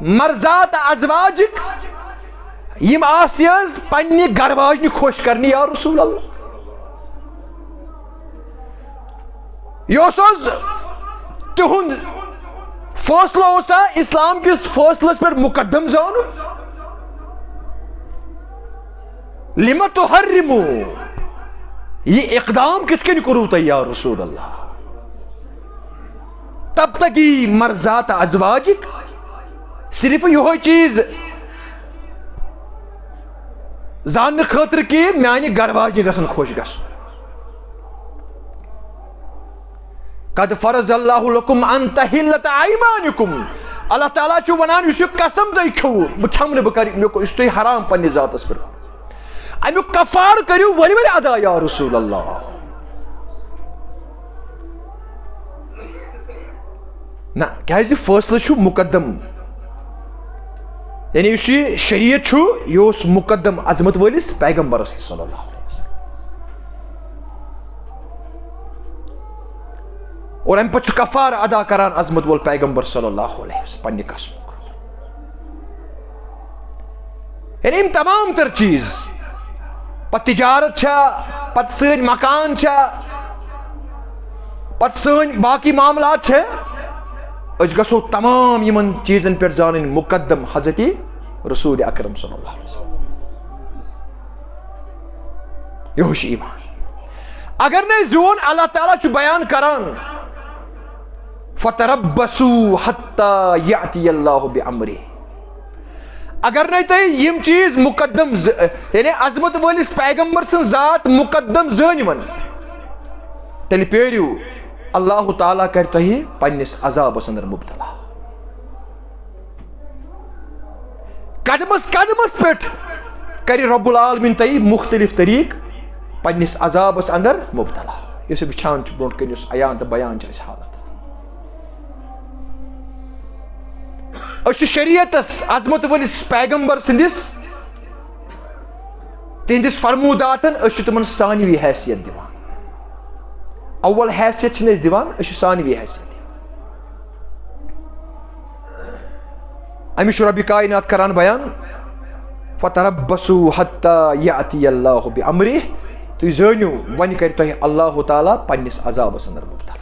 مرضات ازواجک، یِم آسہٕ حظ پننہِ گرٕ واجنہِ خۄش کرنہِ، یا رسول اللہ۔ یہِ اوس حظ تِہُنٛد فٲصلہٕ، اوسا اسلام کِس فٲصلس پٮ۪ٹھ مقدم زانُن؟ لم تحرموا، یہِ اقدام کِتھ کٔنۍ کوٚروٕ تۄہہِ، یا رسول اللہ؟ تبتغی مرضات ازواجک، صرف یِہوٚے چیٖز زاننہٕ خٲطرٕ کہِ میانہِ گرٕ واجنہِ گژھن خۄش گژھُن۔ قد فرض اللہ لکم ان تحلت ایمانکم۔ اللہ تعالیٰ چھُ ونان، یُس یہِ قسم تۄہہِ کھیوٚوُ، بہٕ کھٮ۪مہٕ نہٕ، بہٕ کرٕ، مےٚ کوٚر، یُس تۄہہِ حرام پننِس ذاتس پٮ۪ٹھ کوٚر، امیُک کفارٕ کٔرِو ؤلۍ ؤلۍ ادا، یا رسول اللہ۔ نہ، کیازِ فٲصلہٕ چھُ مقدم۔ یعنی یُس یہِ شریعت چھُ، یہِ اوس مقدم عظمت وٲلِس پیغمبرس تہِ صلی اللہ علیہ وسلم۔ اور امہِ پتہٕ چھُ کفارٕ ادا کران عظمت وول پیغمبر صلی اللہ علیہ وسلم پننہِ قسمُک۔ یعنی یِم تمام تر چیٖز، پتہٕ تجارت چھا، پتہٕ سٲنۍ مکان چھا، پتہٕ سٲنۍ باقی معاملات چھِ، أسۍ گژھو تمام یِمن چیٖزن پٮ۪ٹھ زانٕنۍ مقدم حضرت رسول اکرم صلی اللہ علیہ وسلم۔ یِہوٚے چھُ ایمان۔ اگر نہٕ أسۍ زیوٗن، اللہ تعالیٰ چھُ بیان کران، "فتربصوا حتى يأتي الله بأمره"۔ اگر نَے تۄہہِ یِم چیٖز مقدم ز-، یعنی عظمت وٲلِس پیغمبر سٕنٛز ذات مقدم زٲنۍ وَن، تیٚلہِ پیٲرِو، اللہ تعالیٰ کَرِ تۄہہِ پنٛنِس عذابَس اندر مبتلا۔ قدمس قدمس پٮ۪ٹھ کَرِ رب العالمین تۄہہِ مختلف طریقہٕ پنٛنِس عذابَس اندر مبتلا۔ یُس أسۍ وٕچھان چھِ برونٛٹھ کَنہِ، یُس عیان تہٕ بیان چھِ اَسہِ حالت۔ أسۍ چھِ شریعتس، عظمت وٲلِس پیغمبر سٕنٛدِس، تِہنٛدِس فرموداتن، أسۍ چھِ تِمن ثانوی حیثیت دِوان۔ اول حیثیت چھِنہٕ أسۍ دِوان، أسۍ چھِ ثانوی حیثیت دِوان۔ أمِس چھُ ربِ کائنات کران بیان، "فتربصوا حتى يأتي الله بأمره"، تُہۍ زٲنِو، وۄنۍ کرِ تۄہہِ اللہ تعالیٰ پننِس عذابس اندر مبتلا۔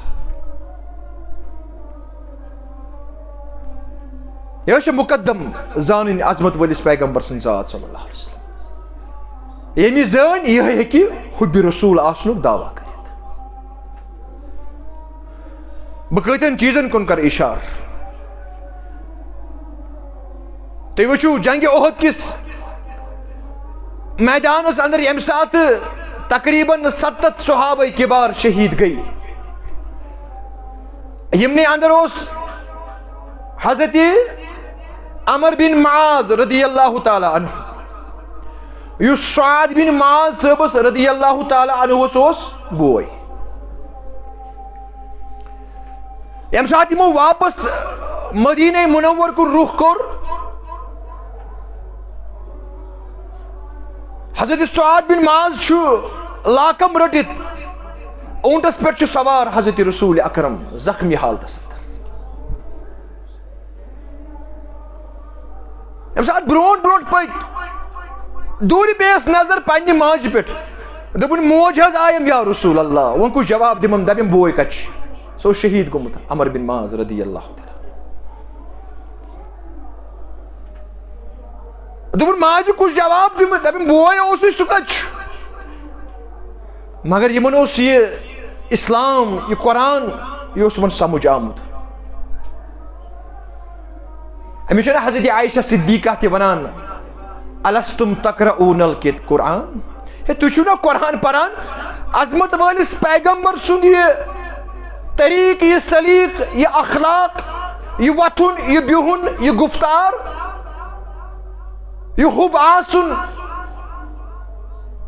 یہِ حظ چھِ مقدم زانٕنۍ عظمت وٲلِس پیغمبر سٕنٛز ذات صلی اللہ علیہ وسلم۔ ییٚمہِ زٲنۍ، یِہوٚے ہیٚکہِ حُبہِ رسول آسنُک دعویٰ کٔرِتھ۔ بہٕ کۭتٮ۪ن چیٖزن کُن کرٕ اِشارٕ۔ تُہۍ وٕچھِو، جنگِ احد کِس میدانس اندر ییٚمہِ ساتہٕ تقریباً ستتھ صحابہ کبار شہید گٔے، یِمنٕے اندر اوس حضرت عمر بن معاذ رضی اللہ تعالیٰ عنہ۔ یُس سعد بن معاذ صٲبس رضی اللہ تعالیٰ عنہ اوس، اوس بوے۔ ییٚمہِ ساتہٕ یِمو واپس مدینہ منور کُن رُخ کوٚر، حضرت سعد بن معاذ چھُ لاکم رٔٹِتھ اوٗنٹس پٮ۪ٹھ چھُ سوار حضرت رسول اکرم زخمی حالتس اندر۔ ییٚمہِ ساتہٕ برونٛٹھ برونٛٹھ پٔکۍ، دوٗرِ پیٚیَس نظر پننہِ ماجہِ پٮ۪ٹھ۔ دوٚپُن، "موج حظ آیم یا رسول اللہ، وۄنۍ کُس جواب دِمم، دَپٮ۪م بوے کَتہِ چھُ؟" سُہ اوس شہیٖد گوٚمُت، عمر بن معاذ رضی اللہ تعالیٰ۔ دوٚپُن، "ماجہِ کُس جواب دِمہٕ، دَپٮ۪م بوے اوسُے، سُہ کَتہِ چھُ؟" مگر یِمن اوس یہِ اسلام، یہِ قرآن، یہِ اوس یِمن سمجھ آمُت۔ أمِس چھُنہ حضرت عائشہ صدیقہ تہِ ونان، "الستم تقرؤون القرآن؟" ہے، تُہۍ چھِو نہ قرآن پران؟ عظمت وٲلِس پیغمبر سُنٛد یہِ طریٖقہٕ، یہِ سلیٖقہٕ، یہِ اخلاق، یہِ وۄتھُن، یہِ بِہُن، یہِ گُفتار، یہِ حُب آسُن،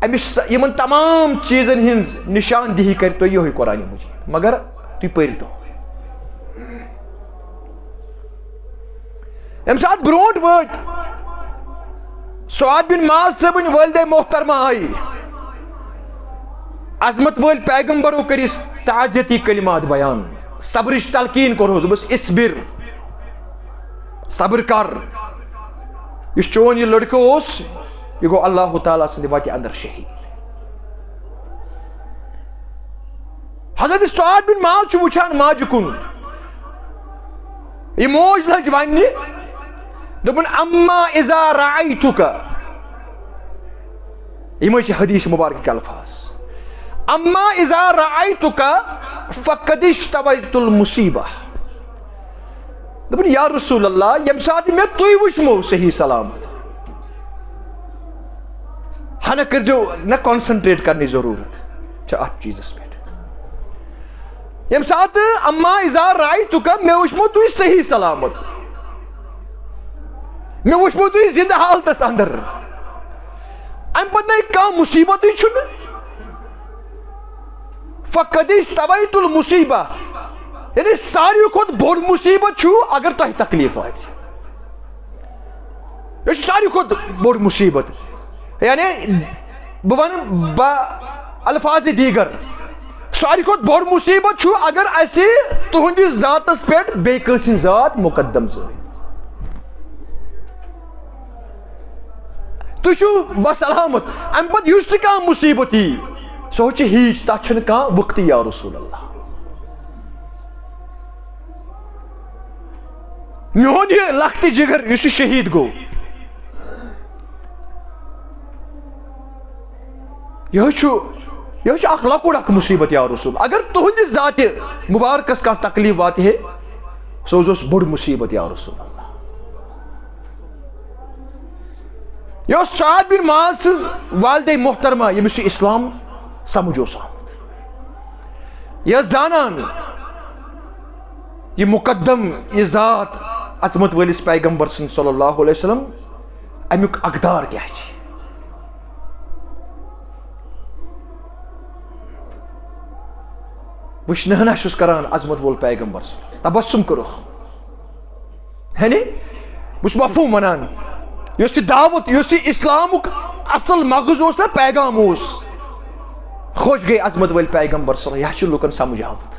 أمِس یِمن تمام چیٖزن ہٕنٛز نِشاندِہی کرِ تۄہہِ یِہوٚے قرآن مجیٖد۔ مگر تُہۍ پٔرۍتو۔ ییٚمہِ ساتہٕ برونٛٹھ وٲتۍ، سعد بن معاذ صٲبٕنۍ والدہ محترمہ آیہِ۔ عظمت وٲلۍ پیغمبرو کٔرِس تعزیتی کلمات بیان، صبرٕچ تلقین کوٚرہوس، دوٚپُس، "اصبر، صبر کر، یُس چون یہِ لڑکہٕ اوس، یہِ گوٚو اللہ تعالیٰ سٕنٛدِ وتہِ اندر شہیٖد۔" حضرت سعد بن معاذ چھُ وٕچھان ماجہِ کُن۔ یہِ موج لٔج وننہِ، دوٚپُن، "اما اذا رأیتک"، یِمے چھِ حدیث مبارکٕکۍ الفاظ، "اما اذا رأیتک فقد اجتویت المصیبہ"۔ دوٚپُن، "یا رسول اللہ، ییٚمہِ ساتہٕ مےٚ تُہۍ وٕچھمو صحیح سلامت، ہنہ کٔرۍزیو نہ concentrate کرنٕچ ضروٗرت چھِ اتھ چیٖزس پٮ۪ٹھ۔ ییٚمہِ ساتہٕ اما اذا رأیتک، مےٚ وٕچھمو تُہۍ صحیح سلامت، مےٚ وٕچھمو تُہۍ زندٕ حالتس اندر، امہِ پتہٕ نَے کانٛہہ مُصیبتٕے چھُنہٕ۔ فقد اجتویت المصیبہ، یعنی ساروی کھۄتہٕ بوٚڑ مُصیبت چھُ اگر تۄہہِ تکلیف واتہِ۔ یہِ چھُ ساروی کھۄتہٕ بوٚڑ مُصیبت۔ یعنی بہٕ وَنہٕ با الفاظ دیٖگر، ساروی کھۄتہٕ بوٚڑ مُصیبت چھُ اگر اَسہِ تُہٕنٛدِس ذاتَس پٮ۪ٹھ بیٚیہِ کٲنٛسہِ ہٕنٛز ذات مُقدم زٲنۍ۔ تُہۍ چھِو بسلامت، اَمہِ پتہٕ یُس تہِ کانٛہہ مُصیبت یی، سُہ چھِ ہیٖچ، تَتھ چھُنہٕ کانٛہہ وقتٕے یا رسول اللہ۔ میون یہِ لخت جگر یُس یہِ شہیٖد گوٚو، یہِ چھُ، یہِ چھُ اکھ لۄکُٹ اکھ مُصیبت یا رسول۔ اگر تُہنٛدِ ذاتِ مُبارکس کانٛہہ تکلیٖف واتہِ ہے، سُہ حظ اوس بوٚڑ مُصیبت یا رسول اللہ۔ یہِ اوس سعد بن معاذ سٕنٛز والدہ محترمہ، ییٚمِس یہِ اسلام سمجھ اوس آمُت۔ یہِ ٲس زانان یہِ مقدم، یہِ ذات عظمت وٲلِس پیغمبر سٕنٛز صلی اللہ علیہ وسلم، امیُک اقدار کیٛاہ چھِ۔ وٕچھ، نہنا چھُس کران عظمت وول پیغمبر صلی اللہ علیہ وسلم۔ تبسم کوٚرُکھ۔ یعنی، بہٕ چھُس مفہوم وَنان، یۄس یہِ دعوت، یۄس یہِ اسلامُک اصل مغز اوس نا، پیغام اوس، خۄش گٔے عظمت وٲلۍ پیغمبر صلی اللہ علیہ وسلم، یہِ چھُ لُکن سمجھ آمُت۔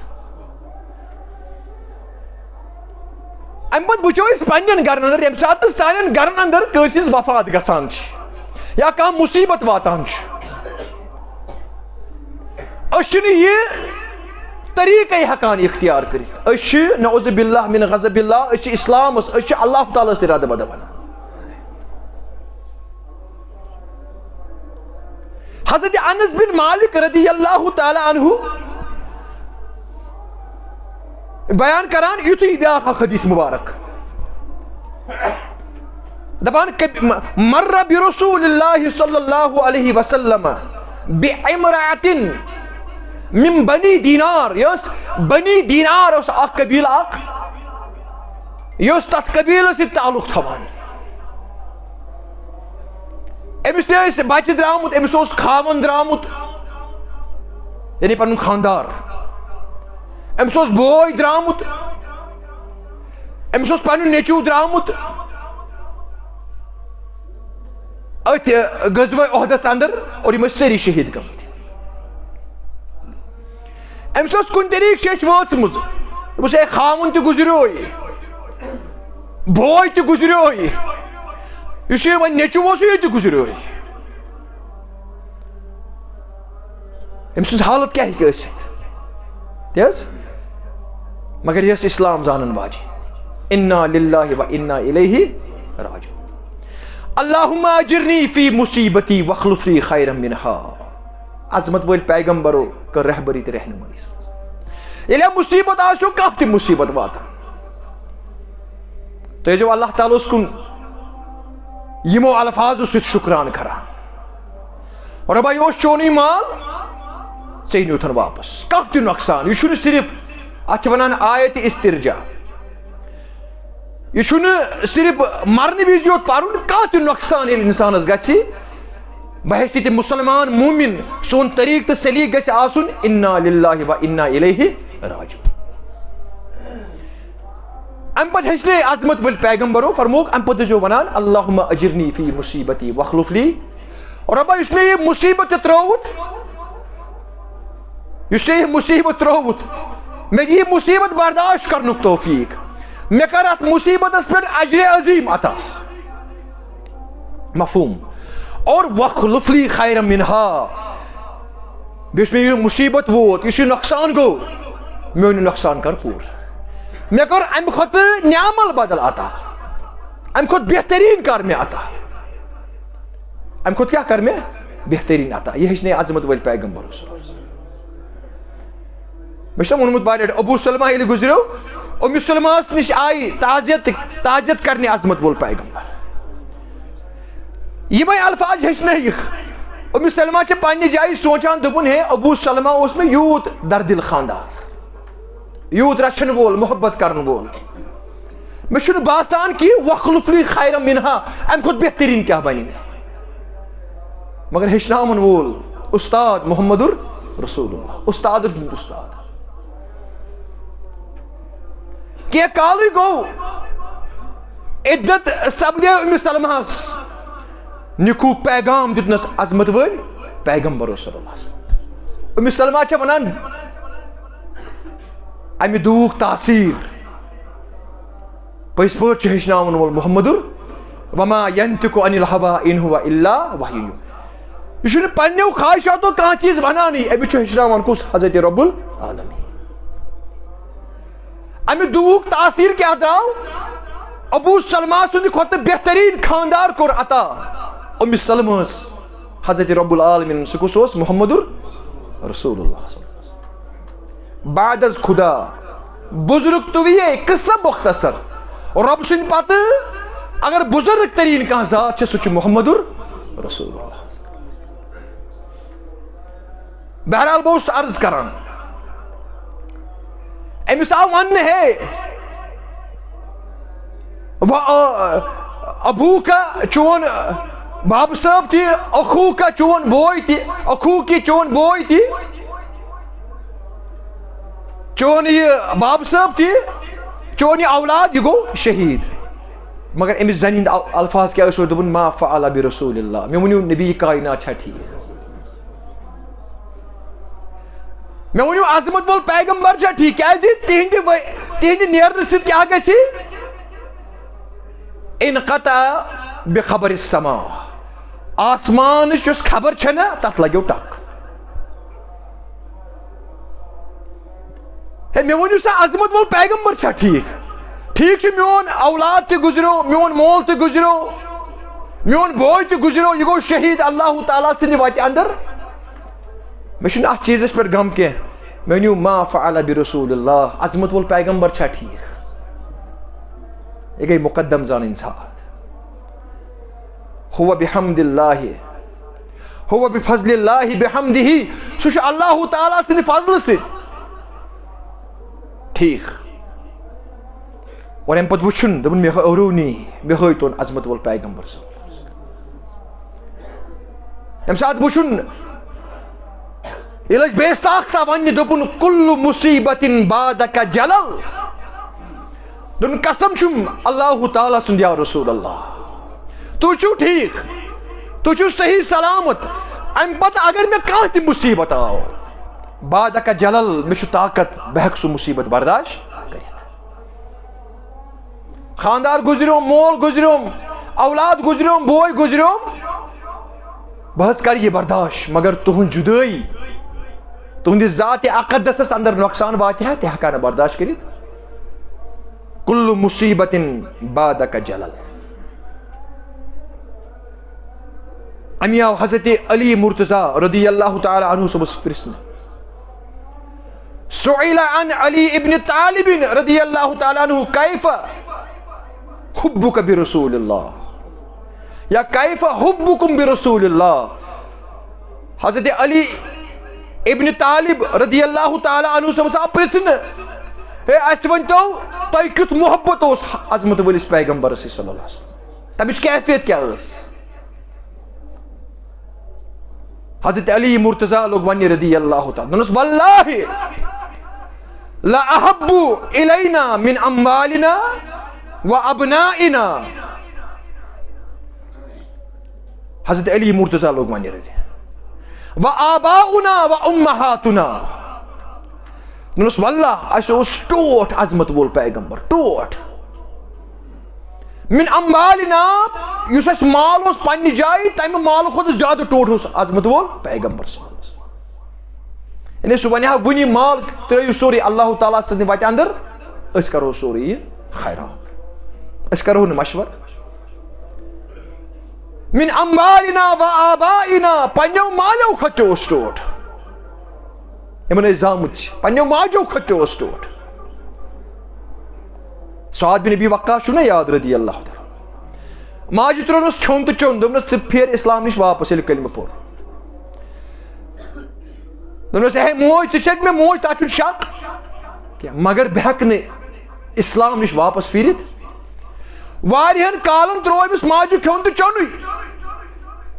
اَمہِ پتہٕ وٕچھو أسۍ پننٮ۪ن گرن اندر، ییٚمہِ ساتہٕ سانٮ۪ن گرن اندر کٲنٛسہِ ہٕنٛز وفات گژھان چھِ یا کانٛہہ مُصیبت واتان چھُ، أسۍ چھِنہٕ یہِ طریٖقے ہٮ۪کان اختیار کٔرِتھ۔ أسۍ چھِ نعوذ باللہ من غضب اللہ، أسۍ چھِ اسلامس، أسۍ چھِ اللہ تعالیٰ ہس تہِ ردٕ بدٕ ونان۔ حضرت انس بن مالک رضی اللہ تعالیٰ عنہ بیان کران یُتھُے بیاکھ اکھ حدیث مبارک۔ دپان، کب-، م-، مر برسول اللہ صلی اللہ علیہ وسلم بامرأة من بنی دینار۔ یہِ ٲس بنی دینار، اوس اکھ قبیلہٕ اکھ، یہِ اوس تتھ قبیلس سۭتۍ تعلق تھاوان۔ أمِس تہِ ٲسۍ بچہِ درٛامُت، أمِس اوس خاوند درٛامُت، یعنی پنُن خاندار۔ أمِس اوس بوے درٛامُت، أمِس اوس پنُن نیٚچوٗ درٛامُت أتھۍ، ٲ، غزوہ احدس اندر، اور یِم ٲسۍ سٲری شہیٖد گٔمٕتۍ۔ أمِس ٲس کُنہِ طریٖقہٕ شیٚچھ وٲژمٕژ۔ دوٚپُس، "ہے، خاوُن تہِ گُزریوے، بوے تہِ گُزریوے، یُس یہِ وۄنۍ نیٚچوٗ اوس، یہِ تہِ گُزریوے۔" أمۍ سٕنٛز حالت کیٛاہ ہیٚکہِ ٲسِتھ؟ تہِ حظ؟ مگر یہِ ٲس اِسلام زانَن واجِنۍ۔ انا للہ و انا الیہ راجعون۔ اللہم اجرنی فی مصیبتی واخلف لی خیرا منہا۔ عظمت وٲلۍ پیغمبرو کٔر رہبری تہٕ رہنمٲیی۔ ییٚلہِ مُصیبت آسیو، کانٛہہ تہِ مُصیبت واتان، تُہۍ ٲسۍزیو اللہ تعالیٰ ہَس کُن یِمو الفاظو سۭتۍ شُکران کران، "رۄبا، یہِ اوس چونُے مال، ژےٚ نیوٗتھَن واپس۔" کانٛہہ تہِ نۄقصان، یہِ چھُنہٕ صرف، اَتھ چھِ وَنان آیت استرجاع۔ یہِ چھُنہٕ صرف مرنہٕ وِزِ یوت پَرُن، کانٛہہ تہِ نۄقصان ییٚلہِ اِنسانَس گژھِ، بحیثیت مُسلمان مومِن، سون طریٖقہٕ تہٕ سلیٖقہٕ گژھِ آسُن، انا للہ و انا الیہ راجعون۔ اَمہِ پتہٕ ہیٚچھنٲے عظمت وٲلۍ پیغمبرو، فرمووُکھ، اَمہِ پتہٕ ٲسۍزیو وَنان، "اللہم اجرنی فی مصیبتی واخلف لی۔" رۄبا، یُس مےٚ یہِ مُصیبت ژےٚ ترٛٲوُتھ، یُس ژےٚ یہِ مُصیبت ترٛٲوُتھ، مےٚ دِ یہِ مُصیبت برداشت کرنُک توفیٖق۔ مےٚ کر اَتھ مُصیبتس پٮ۪ٹھ اجرِ عظیٖم عطا۔ مفہوم؟ اور واخلف لی خیرا منہا، بیٚیہِ یُس مےٚ یہِ مُصیبت ووت، یُس یہِ نۄقصان گوٚو، میون یہِ نۄقصان کر پوٗرٕ۔ مےٚ کر اَمہِ کھۄتہٕ نعم البدل عطا، اَمہِ کھۄتہٕ بہتریٖن کر مےٚ عطا۔ اَمہِ کھۄتہٕ کیٛاہ کر مےٚ؟ بہتریٖن عطا۔ یہِ ہیٚچھنٲے عظمت وٲلۍ پیغمبر صلی اللہ علیہ وسلم۔ مےٚ چھُ ووٚنمُت واریاہ لَٹہِ، ابو سلمہ ییٚلہِ گُزریو، اُمہِ سلمہس نِش آیہِ تعزیت، تعزیت کرنہِ عظمت وول پیغمبر۔ یِمے الفاظ ہیٚچھنٲیِکھ۔ اُمہِ سلمہ چھِ پننہِ جایہِ سونٛچان، دوٚپُن، "ہے، ابو سلمہ اوس مےٚ یوٗت دردِل خاندار، یوٗت رچھن وول، محبت کرن وول۔ مےٚ چھُنہٕ باسان کہِ واخلف لی خیرا منہا، اَمہِ کھۄتہٕ بہتریٖن کیٛاہ بنہِ مےٚ؟" مگر ہیٚچھناوَن وول اُستاد محمد رسول اللہ، اُستادن ہُنٛد اُستاد۔ کینٛہہ کالٕے گوٚو، عدت سپدے أمِس سلمہس، نِکوٗ پیغام دیُتنس عظمت وٲلۍ پیغمبر صلی اللہ علیہ وسلم۔ أمِس سلمہ چھےٚ وَنان، اَمہِ دُہُک تاثیر۔ پٔزۍ پٲٹھۍ چھُ ہیٚچھناوَن وول محمد، وما ينطق عن الهوى ان هو الا وحی۔ یہِ چھُنہٕ پننیو خواہشاتو کانٛہہ چیٖز وَنانٕے، أمِس چھُ ہیٚچھناوان کُس؟ حضرت رب العالمین۔ اَمہِ دُہُک تاثیر کیٛاہ درٛاو؟ ابو سلمہ سٕنٛدِ کھۄتہٕ بہتریٖن خاندار کوٚر عطا أمِس سلمہس حضرت رب العالمین۔ سُہ کُس اوس؟ محمد رسول اللہ صلی اللہ علیہ وسلم۔ بعد از خدا، بزرگ تو یہ قصہ مختصر۔ رب سٕنٛدِ پتہٕ اگر بزرگ تریٖن کانٛہہ ذات چھِ، سُہ چھُ محمد رسول اللہ۔ بہرحال، بہٕ اوسُس عرض کران، أمِس آو وننہٕ، ہے، و-، آ، ابوکا چون باب صٲب تہِ، اخوکا چون بوے تہِ، اخوکی چون بوے تہِ، چون یہِ باب صٲب تہِ، چون یہِ اولاد، یہِ گوٚو شہیٖد۔ مگر أمِس زنہِ ہِنٛدۍ ال-، الفاظ کیٛاہ ٲسۍ؟ دوٚپُن، "ما فعل برسول اللہ"، مےٚ ؤنِو، نبی کائنات چھا ٹھیٖک؟ مےٚ ؤنِو، عظمت وول پیغمبر چھا ٹھیٖک؟ کیٛازِ تِہنٛدِ و-، تِہنٛدِ نیرنہٕ سۭتۍ کیٛاہ گژھِ؟ انقطع بخبر السماء، آسمانٕچ یۄس خبر چھےٚ نہ، تتھ لگیو ٹکھ۔ ہے، مےٚ ؤنِو سا، عظمت وول پیغمبر چھا ٹھیٖک؟ ٹھیٖک چھُ، میون اولاد تہِ گُزریو، میون مول تہِ گُزریو، میون بوے تہِ گُزریو، یہِ گوٚو شہیٖد اللہ تعالیٰ سٕنٛدِ وتہِ اندر۔ مےٚ چھُنہٕ اتھ چیٖزس پٮ۪ٹھ غم کینٛہہ۔ مےٚ ؤنِو، ما فعل برسول اللہ، عظمت وول پیغمبر چھا ٹھیٖک؟ یہِ گٔے مقدم زانٕنۍ ذات۔ ہو بحمد اللہ، ہو بفضل اللہ بحمدہ، سُہ چھُ اللہ تعالیٰ سٕنٛدِ فضلہٕ سۭتۍ۔ ٹھیٖک۔ اور اَمہِ پتہٕ وٕچھُن، دوٚپُن، "مےٚ ہٲرو نی، مےٚ ہٲوۍ تون عظمت وول پیغمبر صٲب۔" ییٚمہِ ساتہٕ وٕچھُن، ییٚلہِ أسۍ بیٚیِس طاقتہ وَننہِ، دوٚپُن، "کُلُّ مُصیٖبَتٍ بَعدَکَ جَلَل۔" دوٚپُن، "قسم چھُم اللہ تعالیٰ سُنٛد یا رسول اللہ، تُہۍ چھِو ٹھیٖک، تُہۍ چھِو صحیح سلامت، اَمہِ پتہٕ اگر مےٚ کانٛہہ تہِ مُصیٖبت آو، بَعدَکَ جَلَل، مےٚ چھُ طاقت، بہٕ ہٮ۪کہٕ سُہ مُصیٖبت برداشت کٔرِتھ۔" خاندار گُزریوم، مول گُزریوم، اولاد گُزریوم، بوے گُزریوم، بہٕ حظ کرٕ یہِ برداشت، مگر تُہنٛد جُدٲیی، تُہنٛدِ ذاتِ اقدسس اندر نۄقصان واتہِ ہا، تہِ ہٮ۪کہٕ ہا نہٕ برداشت کٔرِتھ۔ کُلُّ مُصیٖبَتٍ بَعدَکَ جَلَل۔ اَمی آو حضرت علی مرتضیٰ رضی اللہ تعالیٰ عنہ صٲبس پرژھنہٕ۔ سئل عن علی ابن طالب رضی اللہ تعالیٰ عنہ، "کیف حبک برسول اللہ؟" یا "کیف حبکم برسول اللہ؟" حضرت علی ابن طالب رضی اللہ تعالیٰ عنہ صٲبس آو پرژھنہٕ، "ہے، اَسہِ ؤنۍ تو، تۄہہِ کیُتھ محبت اوس عظمت وٲلِس پیغمبرس صلی اللہ علیہ وسلم؟ تَمِچ کیفیت کیٛاہ ٲس؟" حضرت علی مرتضیٰ لوٚگ وننہِ رضی اللہ تعالیٰ، دوٚپنس، "واللہ لأحب الینا من اموالنا و ابنائنا۔" حضرت علی مرتضیٰ لوٚگ وننہِ رضی، "و آباؤنا و امہاتنا۔" دوٚپنس، "واللہ، اَسہِ اوس ٹوٹھ عظمت وول پیغمبر، ٹوٹھ۔ من اموالنا، یُس اَسہِ مال اوس پننہِ جایہِ، تَمہِ مالہٕ کھۄتہٕ زیادٕ ٹوٹھ اوس عظمت وول پیغمبر صلی اللہ علیہ وسلم۔" یعنی سُہ وَنہِ ہا وُنی، "مال ترٲیِو سورُے اللہ تعالیٰ سٕنٛدِ وَتہِ اندر، أسۍ کرو سورُے یہِ خیرات، أسۍ کرو نہٕ مشورٕ۔" من اموالنا و آبائنا، پننیو مالیو کھۄتہٕ تہِ اوس ٹوٹھ۔ یِمن أسۍ زامٕتۍ چھِ، پننیو ماجیو کھۄتہٕ تہِ اوس ٹوٹھ۔ سعد بن ابی وقاص چھُو نا یاد، رضی اللہ تعالیٰ عنہ؟ ماجہِ ترٛوونس کھیوٚن تہٕ چیوٚن، دوٚپنس، "ژٕ پھیر اسلام نِش واپس ییٚلہِ کلمہٕ پوٚر۔" دوٚپنس، "ہے موج، ژٕ چھکھ مےٚ موج، تتھ چھُنہٕ شک کینٛہہ، مگر بہٕ ہٮ۪کہٕ نہٕ اسلام نِش واپس پھیٖرِتھ۔" واریاہن کالن ترٛوو أمِس ماجہِ کھیوٚن تہٕ چیوٚنُے۔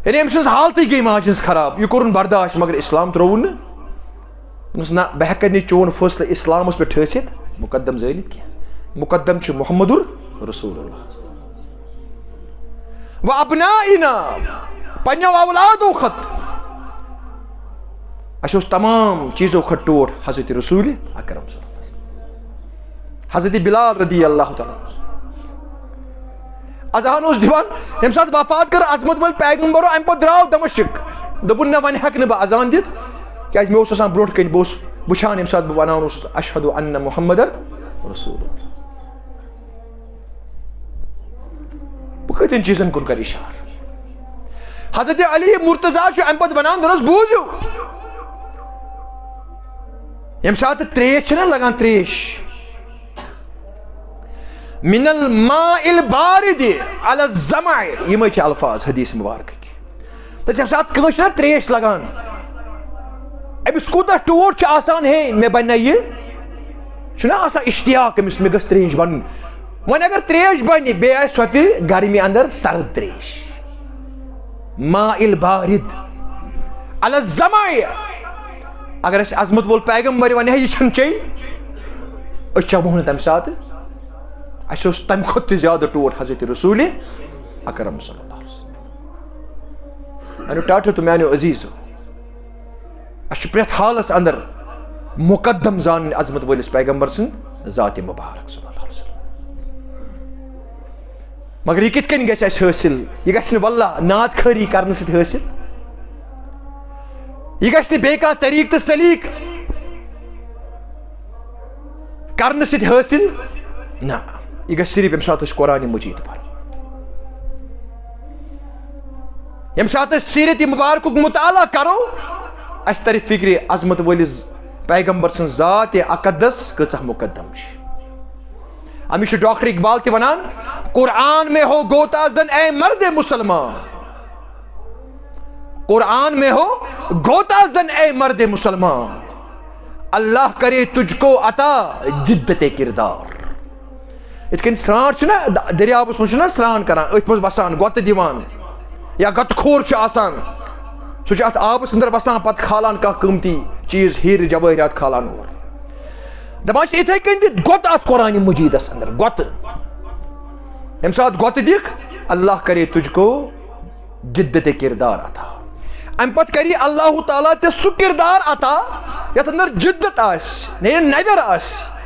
یعنی أمۍ سٕنٛز حالتٕے گٔے ماجہِ ہٕنٛز خراب، یہِ کوٚرُن برداشت، مگر اسلام ترٛووُن نہٕ۔ دوٚپنس، "نہ، بہٕ ہٮ۪کہٕ نہٕ چون فٲصلہٕ اسلامس پٮ۪ٹھ ٹھٲسِتھ مقدم زٲنِتھ کینٛہہ۔ مقدم چھُ محمد رسول اللہ۔ و ابنائنا، پننیو اولادو کھۄتہٕ۔ اَسہِ اوس تمام چیٖزو کھۄتہٕ ٹوٹھ حضرت رسول اکرم صلی اللہ علیہ وسلم۔" حضرت بلال رضی اللہ تعالیٰ عنہ اذان اوس دِوان، ییٚمہِ ساتہٕ وفات کٔر عظمت وٲلۍ پیغمبرو، اَمہِ پتہٕ درٛاو دمشق۔ دوٚپُن، "نہ، وۄنۍ ہٮ۪کہٕ نہٕ بہٕ اذان دِتھ، کیٛازِ مےٚ اوس آسان برٛونٛٹھ کَنہِ، بہٕ اوسُس وٕچھان ییٚمہِ ساتہٕ بہٕ وَنان اوسُس، 'اشہد ان محمد رسول اللہ۔'" بہٕ کۭتٮ۪ن چیٖزن کُن کَرٕ اِشارٕ؟ حضرت علی مرتضیٰ چھُ اَمہِ پتہٕ وَنان، دوٚپنَس، "بوٗزِو، ییٚمہِ ساتہٕ ترٛیش چھِ نہ لگان، ترٛیش، من الماء البارد علی الظمأ، یِمے چھِ الفاظ حدیث مبارکٕکۍ۔ تہٕ ییٚمہِ ساتہٕ کٲنٛسہِ چھِ نہ ترٛیش لگان، أمِس کوٗتاہ ٹوٹھ چھُ آسان، ہے، مےٚ بنہِ نہ یہِ، چھُنہ آسان اشتیاق أمِس، مےٚ گٔژھ ترٛیش بنٕنۍ۔ وۄنۍ اگر ترٛیش بنہِ، بیٚیہِ آسہِ سۄ تہِ گرمی اندر سرد ترٛیش، ماء البارد علی الظمأ۔ اگر اَسہِ عظمت وول پیغمبر وَنہِ ہے، یہِ چھَنہٕ چیٚنۍ، أسۍ چٮ۪مو نہٕ تَمہِ ساتہٕ۔ اَسہِ اوس تَمہِ کھۄتہٕ تہِ زیادٕ ٹوٹھ حضرت رسول اکرم صلی اللہ علیہ وسلم۔ میانیو ٹاٹھیو تہٕ میانیو عزیزو، اَسہِ چھُ پرٛٮ۪تھ حالس اندر مقدم زانٕنۍ عظمت وٲلِس پیغمبر سٕنٛز ذاتِ مبارک صلی اللہ علیہ وسلم۔ مگر یہِ کِتھ کٔنۍ گژھِ اَسہِ حٲصِل؟ یہِ گژھِ نہٕ واللہ نعت خٲری کرنہٕ سۭتۍ حٲصِل۔ یہِ گژھِ نہٕ بیٚیہِ کانٛہہ طریٖقہٕ تہٕ سلیٖقہٕ کرنہٕ سۭتۍ حٲصِل۔ نہ، یہِ گژھِ صرف ییٚمہِ ساتہٕ أسۍ قرآن مجیٖد پرو۔ ییٚمہِ ساتہٕ أسۍ سیٖرت مبارکُک مطالعہ کرو، اَسہِ ترِ فکرِ عظمت وٲلِس پیغمبر سٕنٛز ذاتِ اقدس کۭژاہ مقدم چھِ۔ أمِس چھُ ڈاکٹر اقبال تہِ وَنان، "قرآن میں ہو غوطہ زن اے مرد مسلمان، قرآن میں ہو غوطہ زن اے مرد مسلمان، اللہ کرے تجھ کو عطا جدت کردار۔" یِتھ کٔنۍ سرٛانٛٹھ چھُنہ د-، دٔریاوَس منٛز چھُنہ سرٛان کران، أتھۍ منٛز وَسان، غۄطہٕ دِوان، یا غۄطہٕ خور چھُ آسان، سُہ چھُ اتھ آبس اندر وسان، پتہٕ کھالان کانٛہہ قۭمتی چیٖز، ہیٖرٕ جوٲہرات کھالان اور۔ دپان چھِ، یِتھے کٔنۍ دِ گۄتہٕ اتھ قرآن مجیدس اندر، گۄتہٕ۔ ییٚمہِ ساتہٕ گۄتہٕ دِکھ، اللہ کرے تجھ کو جدت کردار عطا۔ امہِ پتہٕ کری اللہ تعالیٰ ژےٚ سُہ کردار عطا، یتھ اندر جدت آسہِ، نہ یہِ نظر آسہِ،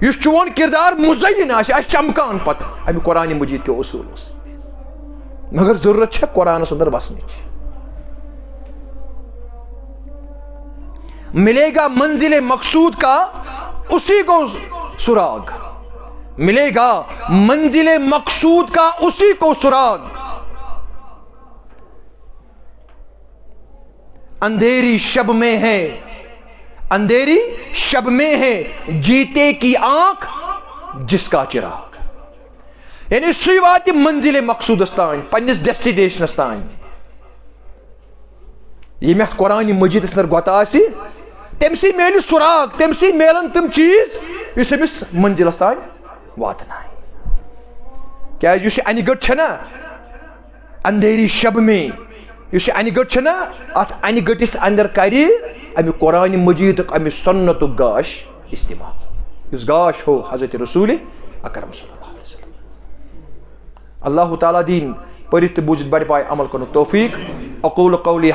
یُس چون کردار مزین آسہِ، آسہِ چمکان پتہٕ امہِ قرآن مجید کیو اصوٗلو سۭتۍ۔ مگر ضرورت چھےٚ قرآنس اندر وسنٕچ۔ ملے گا منزل مقصود کا اسی کو سراغ، ملے گا منزل مقصود کا اسی کو سراغ۔ اندھیری شب میں ہے، اندھیری شب میں ہے جیتے کی آنکھ جس کا چراغ۔ یعنی سُے واتہِ منزل مقصودس تام، پننِس ڈیسٹینیشنس تام۔ ییٚمہِ یتھ قرآن مجیدس اندر گۄتہٕ آسہِ، تٔمۍ سٕے میلہِ سراغ، تٔمۍ سٕے میلن تِم چیٖز یُس أمِس منزلس تام واتناوِ۔ کیازِ یُس یہِ انہِ گٔٹ چھےٚ نا، اندھیری شب میں، یُس یہِ انہِ گٔٹ چھےٚ نا، اتھ انہِ گٔٹِس اندر کرِ امہِ قرآن مجیدُک، امہِ سنتُک گاش استعمال، یُس گاش ہو حضرت رسول اکرم صلی اللہ علیہ وسلم۔ اللہ تعالیٰ دین پٔرِتھ تہٕ بوٗزِتھ بڑِ پایہِ عمل کرنُک توفیق۔ اقول قولی